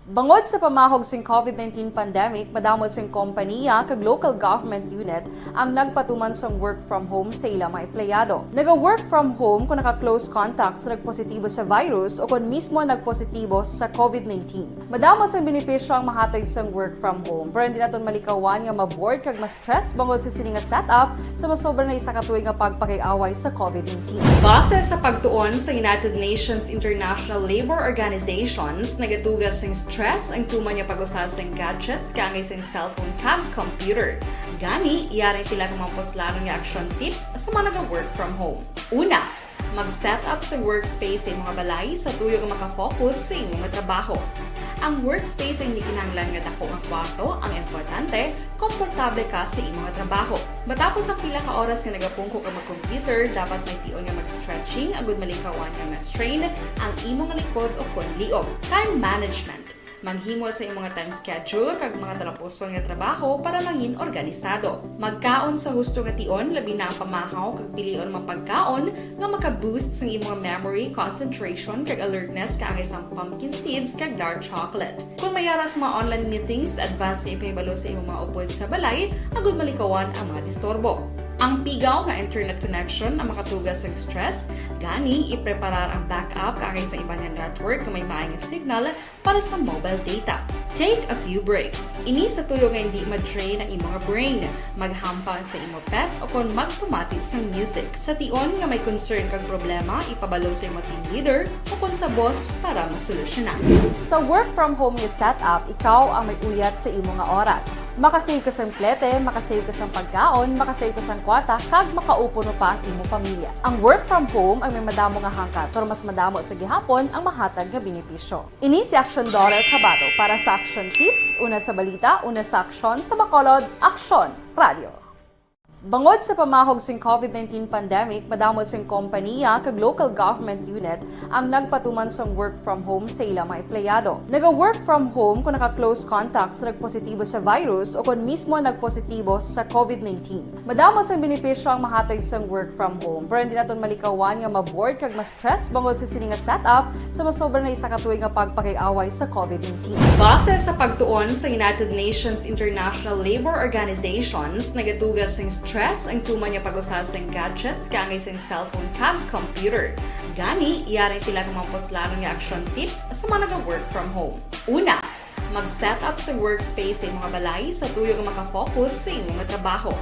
Bangod sa pamahog sing covid nineteen pandemic, madamo sing kompanya kag local government unit ang nagpatuman sang work from home sa ila mga empleyado. Naga-work from home kung naka-close contact sa nagpositibo sa virus o kon mismo nagpositibo sa covid nineteen. Madamo sang benepisyo ang mahatag sang work from home, pero hindi naton malikawan nga ma-bored kag ma-stress bangod sa sini nga setup sa masobra na isa ka tuig nga pagpakig-away sa covid nineteen. Base sa pagtuon sa United Nations International Labour Organizations, nagatuga sing stress ang tuman nga pag-usa sing gadgets kaangay sing cellphone kag computer. Gani, yari pila ka mga puslanon nga action tips sa mga naga-work from home. Una, mag-set up sa workspace sa imong balay sa tuyo nga makafocus sa imong trabaho. Ang workspace ay hindi kinahanglan nga dako nga kwarto, ang importante, komportable ka sa imong trabaho. Matapos ang pila ka oras nga nagapungko ka mag-computer, dapat may tion nga mag-stretching agud malikawan nga ma-strain ang imong likod o kon liog. Time management. Maghimo sa imong time schedule kag mga talapuson nga trabaho para mangin organisado. Magkaon sa husto nga tion, labi na ang pamahaw kag pilion mga pagkaon nga maka-boost sa imong memory, concentration, kag alertness kaangay sang pumpkin seeds kag dark chocolate. Kung may ara sa mga online meetings, advance nga ipahibalo sa imong mga upod sa balay agud malikawan ang mga disturbo. Ang pigaw nga internet connection ang makatuga sa stress, gani ipreparar ang backup kaangay sa iban nga network nga may maay nga signal para sa mobile data. Take a few breaks. Ini sa tuyo nga hindi ma-drain ang imo nga brain. Maghampang sa imo pet o kon magpamati sang music. Sa tion nga may concern kag problema, ipabalo sa imo team leader o kon sa boss para masolusyonan. Sa work from home nga setup, ikaw ang may uyat sa imo nga oras. Makasave ka sang plete, makasave ka sang pagkaon, makasave ka sang kwarta, kag makaupo no pa ang imo pamilya. Ang work from home ang may madamo nga hangkat, pero mas madamo sa gihapon ang mahatag nga benepisyo. Ini si Action Daughter Chavado para sa Action Tips, una sa balita, una sa aksyon, sa Bacolod, Aksyon Radio. Bangod sa pamahog sing COVID nineteen pandemic, madamo sing kompanya kag local government unit ang nagpatuman sang work from home sa ila mga empleyado. Naga-work from home kung naka-close contact sa nagpositibo sa virus o kung mismo nagpositibo sa COVID nineteen. Madamo sang benepisyo ang mahatag sang work from home, pero hindi naton malikawan nga ma-bored kag mas stress bangod sa sini nga setup sa masobra na isa ka tuig nga pagpakig-away sa COVID nineteen. Base sa pagtuon sa United Nations International Labor Organizations, nagatuga sing stress ang tuman nga pag-usa sing gadgets kaangay sing cellphone kag computer. Gani, yari pila ka mga puslanon nga action tips sa mga naga-work from home. Una, mag-set up sa workspace sa imong balay sa tuyo nga makafocus sa imong trabaho.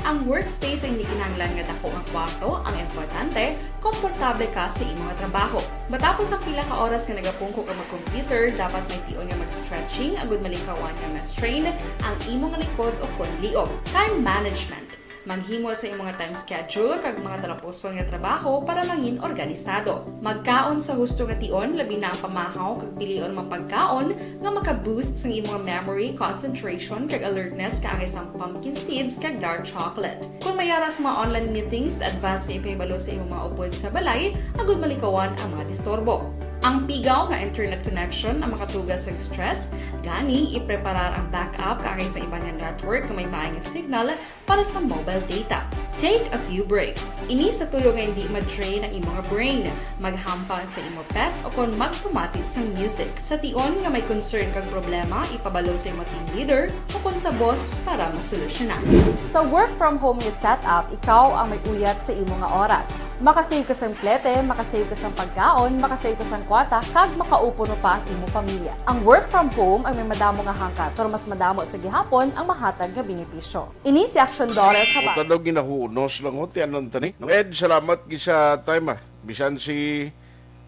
Ang workspace ay hindi kinahanglan nga dako nga kwarto, ang importante, komportable ka sa imong trabaho. Matapos ang pila ka oras nga nagapungko ka mag-computer, dapat may tion nga mag-stretching agud malikawan nga ma-strain ang imong likod o kon liog. Time management. Maghimo sa imong time schedule kag mga talapuson nga trabaho para mangin organisado. Magkaon sa husto nga tion, labi na ang pamahaw kag pilion mga pagkaon nga maka-boost sang imong memory, concentration, kag alertness kaangay sang pumpkin seeds kag dark chocolate. Kung may ara sa mga online meetings, advance nga ipahibalo sa imong mga upod sa balay agud malikawan ang mga disturbo. Ang pigaw nga internet connection ang makatuga sa stress, gani ipreparar ang backup kaangay sa iban nga network nga may maay nga signal para sa mobile data. Take a few breaks. Ini sa tuyo nga hindi ma-drain ang imong brain. Maghampang sa imo pet o kon magpamati sang music. Sa tion nga may concern kag problema, ipabalo sa imo team leader o kon sa boss para masolusyonan. Sa work from home nga setup, ikaw ang may uyat sa imo nga oras. Makasave ka sang plete, makasave ka sang pagkaon, makasave ka sang kwarta, kag makaupo no pa ang imo pamilya. Ang work from home ang may madamo nga hangkat, pero mas madamo sa gihapon ang mahatag nga benepisyo. Ini si Action Daughter Chavado. Buta daw ginahunos lang, ho, ti anon tani. No, Ed, salamat gid sa time, ah. Bisan si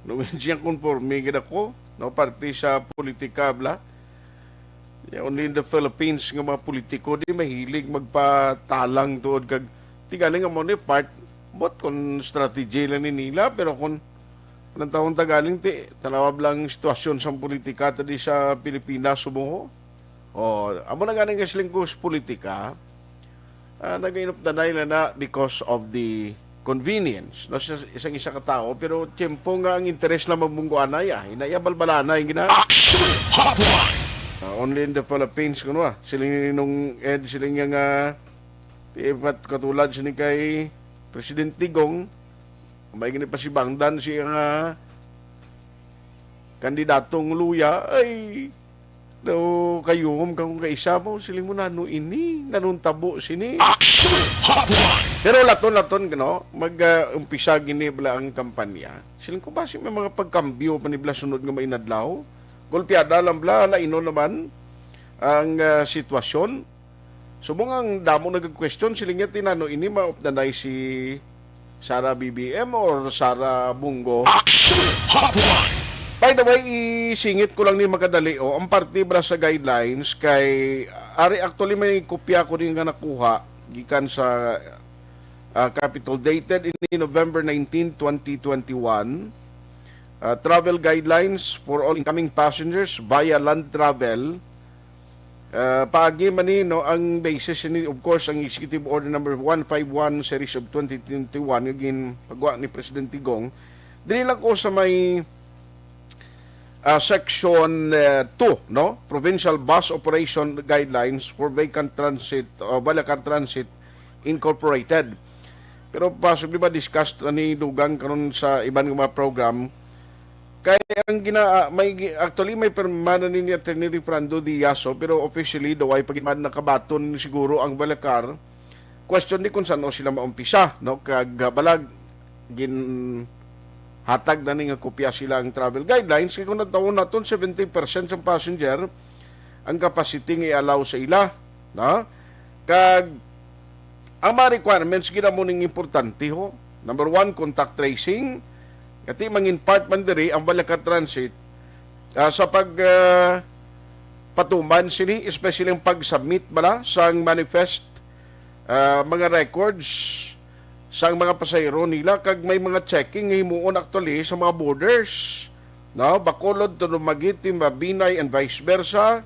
Luis Yang konforme gid ako, no, parte sa politika, bla. Yeah, only in the Philippines nga mga politiko di mahilig magpatalang tuod kag ti gani nga mo ni part, but kung strategy lang ni nila, pero kung nang taon ta galing ti, tanawa lang sitwasyon sa politika ta di sa Pilipinas, subong ho. Oh, amo na gani nga siling ko sa politika, ah, nagainupdanay na na because of the convenience, no, sa isang isa ka tawo, pero tiyempo nga ang interes lang mabungguanay, ah, inaya balbalanay gina. Action Hotline! Ah, only in the Philippines, kuno, ah, siling ni Nong Ed, siling niya nga, ti, ibat katulad sini kay Presidente Digong, may gini pa si Bangdan siya nga kandidatong luya, ay, daw kayuhom ka kung kaisa mo, siling mo, "Nano ini? Nanong tabo sini?" Action Hotline! Pero laton-laton, no, mag, ah, umpisa gini bala ang kampanya. Siling ko, "Basi may mga pagkambyo pa ni bala sunod nga mainadlaw?" Golpeada lang bala, laino naman ang, ah, sitwasyon. Subong ang damo nagag-question, siling niya, "Ti nano ini, maupdanay si Sara B B M or Sara Bong Go?" Action Hotline! By the way, isingit ko lang ni makadali, oh, ang parte bala sa guidelines kay, ari, actually, may kopya ko din nga nakuha gikan sa, ah, Capitol, dated in November nineteen, twenty twenty-one. Ah, travel guidelines for all incoming passengers via land travel. Ah, paagi man ni, no, ang basis ni, of course, ang Executive Order Number one five one Series of twenty twenty-one nga ginpagawa ni Presidente Digong. Dili lang ko sa may, ah, Section, eh, two, no? Provincial Bus Operation Guidelines for Vacant Transit, uh, Balacar Transit Incorporated. Pero possibly ma-discuss na ni Dugang karon sa iban nga mga program. Kay ang gina-, ah, may gi-, actually, may pirma na ni Attorney Refrando Diaz, oh, pero officially daw ay pa gid man nakabaton siguro ang Balacar. Question ni kung saan sila maumpisa, no? Kag, ah, balag, ginhatag na ni nga kopya sila ang travel guidelines. Kay kung natawon naton, seventy percent sa passenger ang capacity nga i-allow sa ila, no? Kag ang mga requirements gid amo ning importante, ho. Number one, contact tracing. Kati mangin part man diri ang Balacar Transit, ah, sa pag, ah, patuman sini, especially ang pag-submit bala sang manifest, ah, mga records sang mga pasahero nila, kag may mga checking nga himuon actually sa mga borders, no? Bacolod to Dumaguete, Mabinay, and vice versa.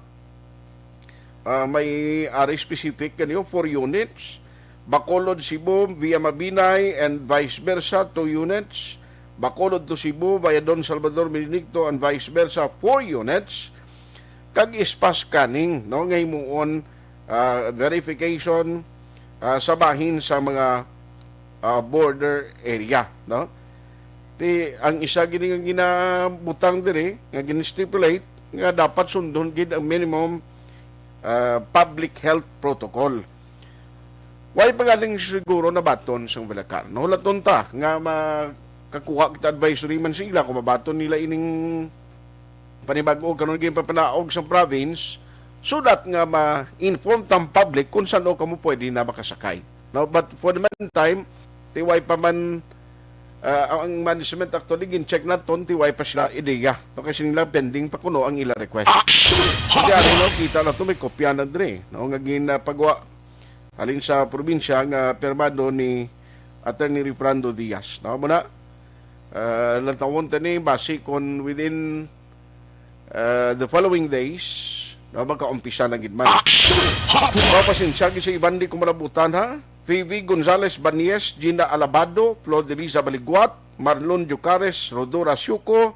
Ah, may area specific kanyo, four units. Bacolod, Cebu via Mabinay and vice versa, two units. Bacolod to Cebu via Don Salvador Benedicto and vice versa, four units. Kag spa scanning, no, nga himuon, ah, verification, ah, sa bahin sa mga, ah, border area, no? Ti, ang isa gini nga ginabutang diri nga gin-stipulate nga dapat sundon gid ang minimum, ah, public health protocol. Way pa galing siguro nabaton sang Balacar. Nahulaton ta nga makakuha kita advisory man sa ila kung mabaton nila ining panibag-o karon ginpapanaog sa province, so that nga ma-inform tang public kung saan o kamo pwede na makasakay. No, but for the meantime, ti way pa man, ah, ang management actually gin-check naton, ti way pa sila ideya. No, kasi nila pending pa kuno ang ila request. Kaya ano, no, kita na to, may kopya na dre, no, nga ginapagwa halin sa probinsya nga pirmado ni Attorney Refrando Diaz. No, muna, ah, lantawon ta ni, basi kon within, ah, the following days, no, magkaumpisa na gid man. Mapasensya gid sa iban di ko malabutan, ha? Phoebe Gonzalez Banies, Gina Alabado, Flor Delisa Baliguat, Marlon Ducares, Rodora Siuco,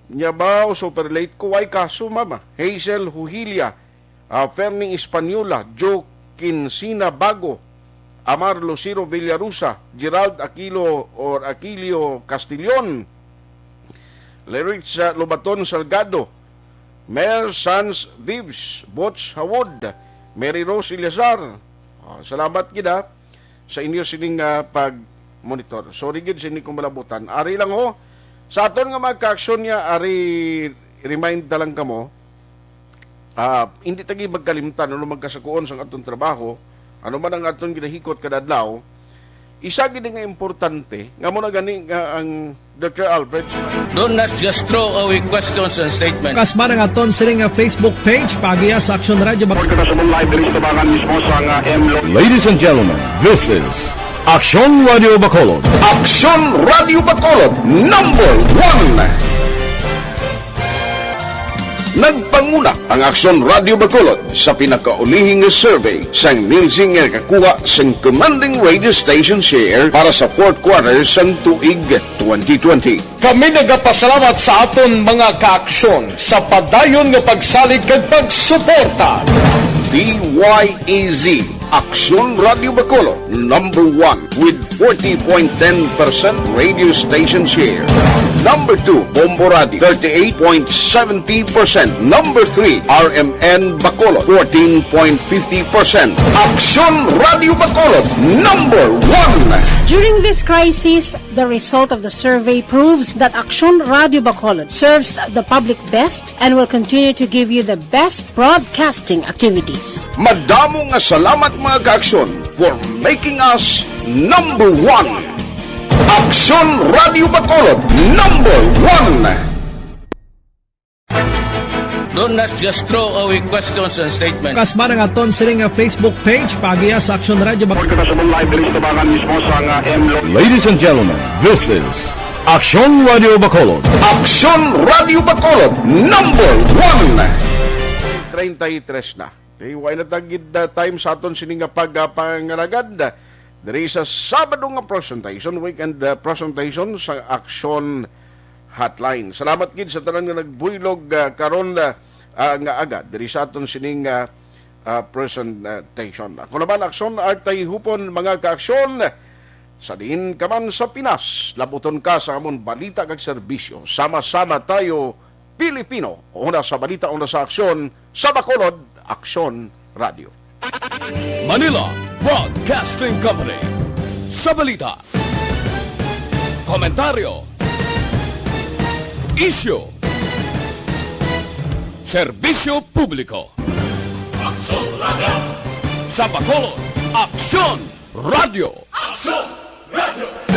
Nya ba, o super late ko, ay kaso, mama. Hazel Huhilia, ah, Fernie Española, Joe Quincina Bago, Amar Lucero Villarosa, Gerald Aquilo or Aquilio Castillon, Leritza Lobaton Salgado, Mel Sanz Vives, Bots Hawod, Mary Rose Eleazar. Ah, salamat gid, ah, sa inyo sining, ah, pag-monitor. Sorry gid sa inyo kung malabutan. Ari lang ho, sa aton nga mga kaaksyon niya, ari, remind na lang kamo, ah, hindi ta gid magkalimtan, ano, magkasakuon sa aton trabaho, ano man ang aton ginahikot kada adlaw, isa gid nga importante, nga mo na gani nga ang Doctor Alfred. Don't not just throw away questions and statements. Kasba na nga ton sini nga Facebook page, pagiya sa Aksyon Radio Bac- Report ka sa live diri sa tabangan mismo sa nga M Lo- Ladies and gentlemen, this is Aksyon Radio Bacolod. Aksyon Radio Bacolod, number one. Nagpanguna ang Aksyon Radio Bacolod sa pinakaulihi nga survey sang Nielsen nga nakakuha sang commanding radio station share para sa fourth quarter sang tuig twenty twenty. Kami nagapasalamat sa aton mga kaaksyon sa padayon nga pagsalig kag pagsuporta. D Y E Z, Aksyon Radio Bacolod, number one with forty point ten percent radio station share. Number two, Bombo Radio, thirty-eight point seventy percent. Number three, R M N Bacolod, fourteen point fifty percent. Aksyon Radio Bacolod, number one. During this crisis, the result of the survey proves that Aksyon Radio Bacolod serves the public best and will continue to give you the best broadcasting activities. Madamo nga salamat, mga kaaksyon, for making us number one. Aksyon Radio Bacolod, number one. Don't not just throw away questions and statements. Kasba na nga ton sini nga Facebook page, pagiya sa Aksyon Radio Bac- Report ka sa live diri sa tabangan mismo sa nga M Lo- Ladies and gentlemen, this is Aksyon Radio Bacolod. Aksyon Radio Bacolod, number one. Treinta y tres na. Okay, way na tagid, uh, time sa aton sini nga pagpangalagad diri sa Sabado nga presentation, weekend, uh, presentation sa Aksyon Hotline. Salamat gid sa tanan nga nagbuylog, ah, karon, ah, ah, nga aga diri sa aton sining, ah, ah, presentation. Ako naman, Aksyon Art Tayhupon, mga kaaksyon, sa diin ka man sa Pinas, labuton ka sa amon balita kag serbisyo. Sama-sama tayo, Pilipino, una sa balita, una sa aksyon, sa Bacolod, Aksyon Radio. Manila Broadcasting Company. Sa balita, komentaryo, isyu, serbisyo publiko. Aksyon Radio. Sa Bacolod, Aksyon Radio. Aksyon Radio.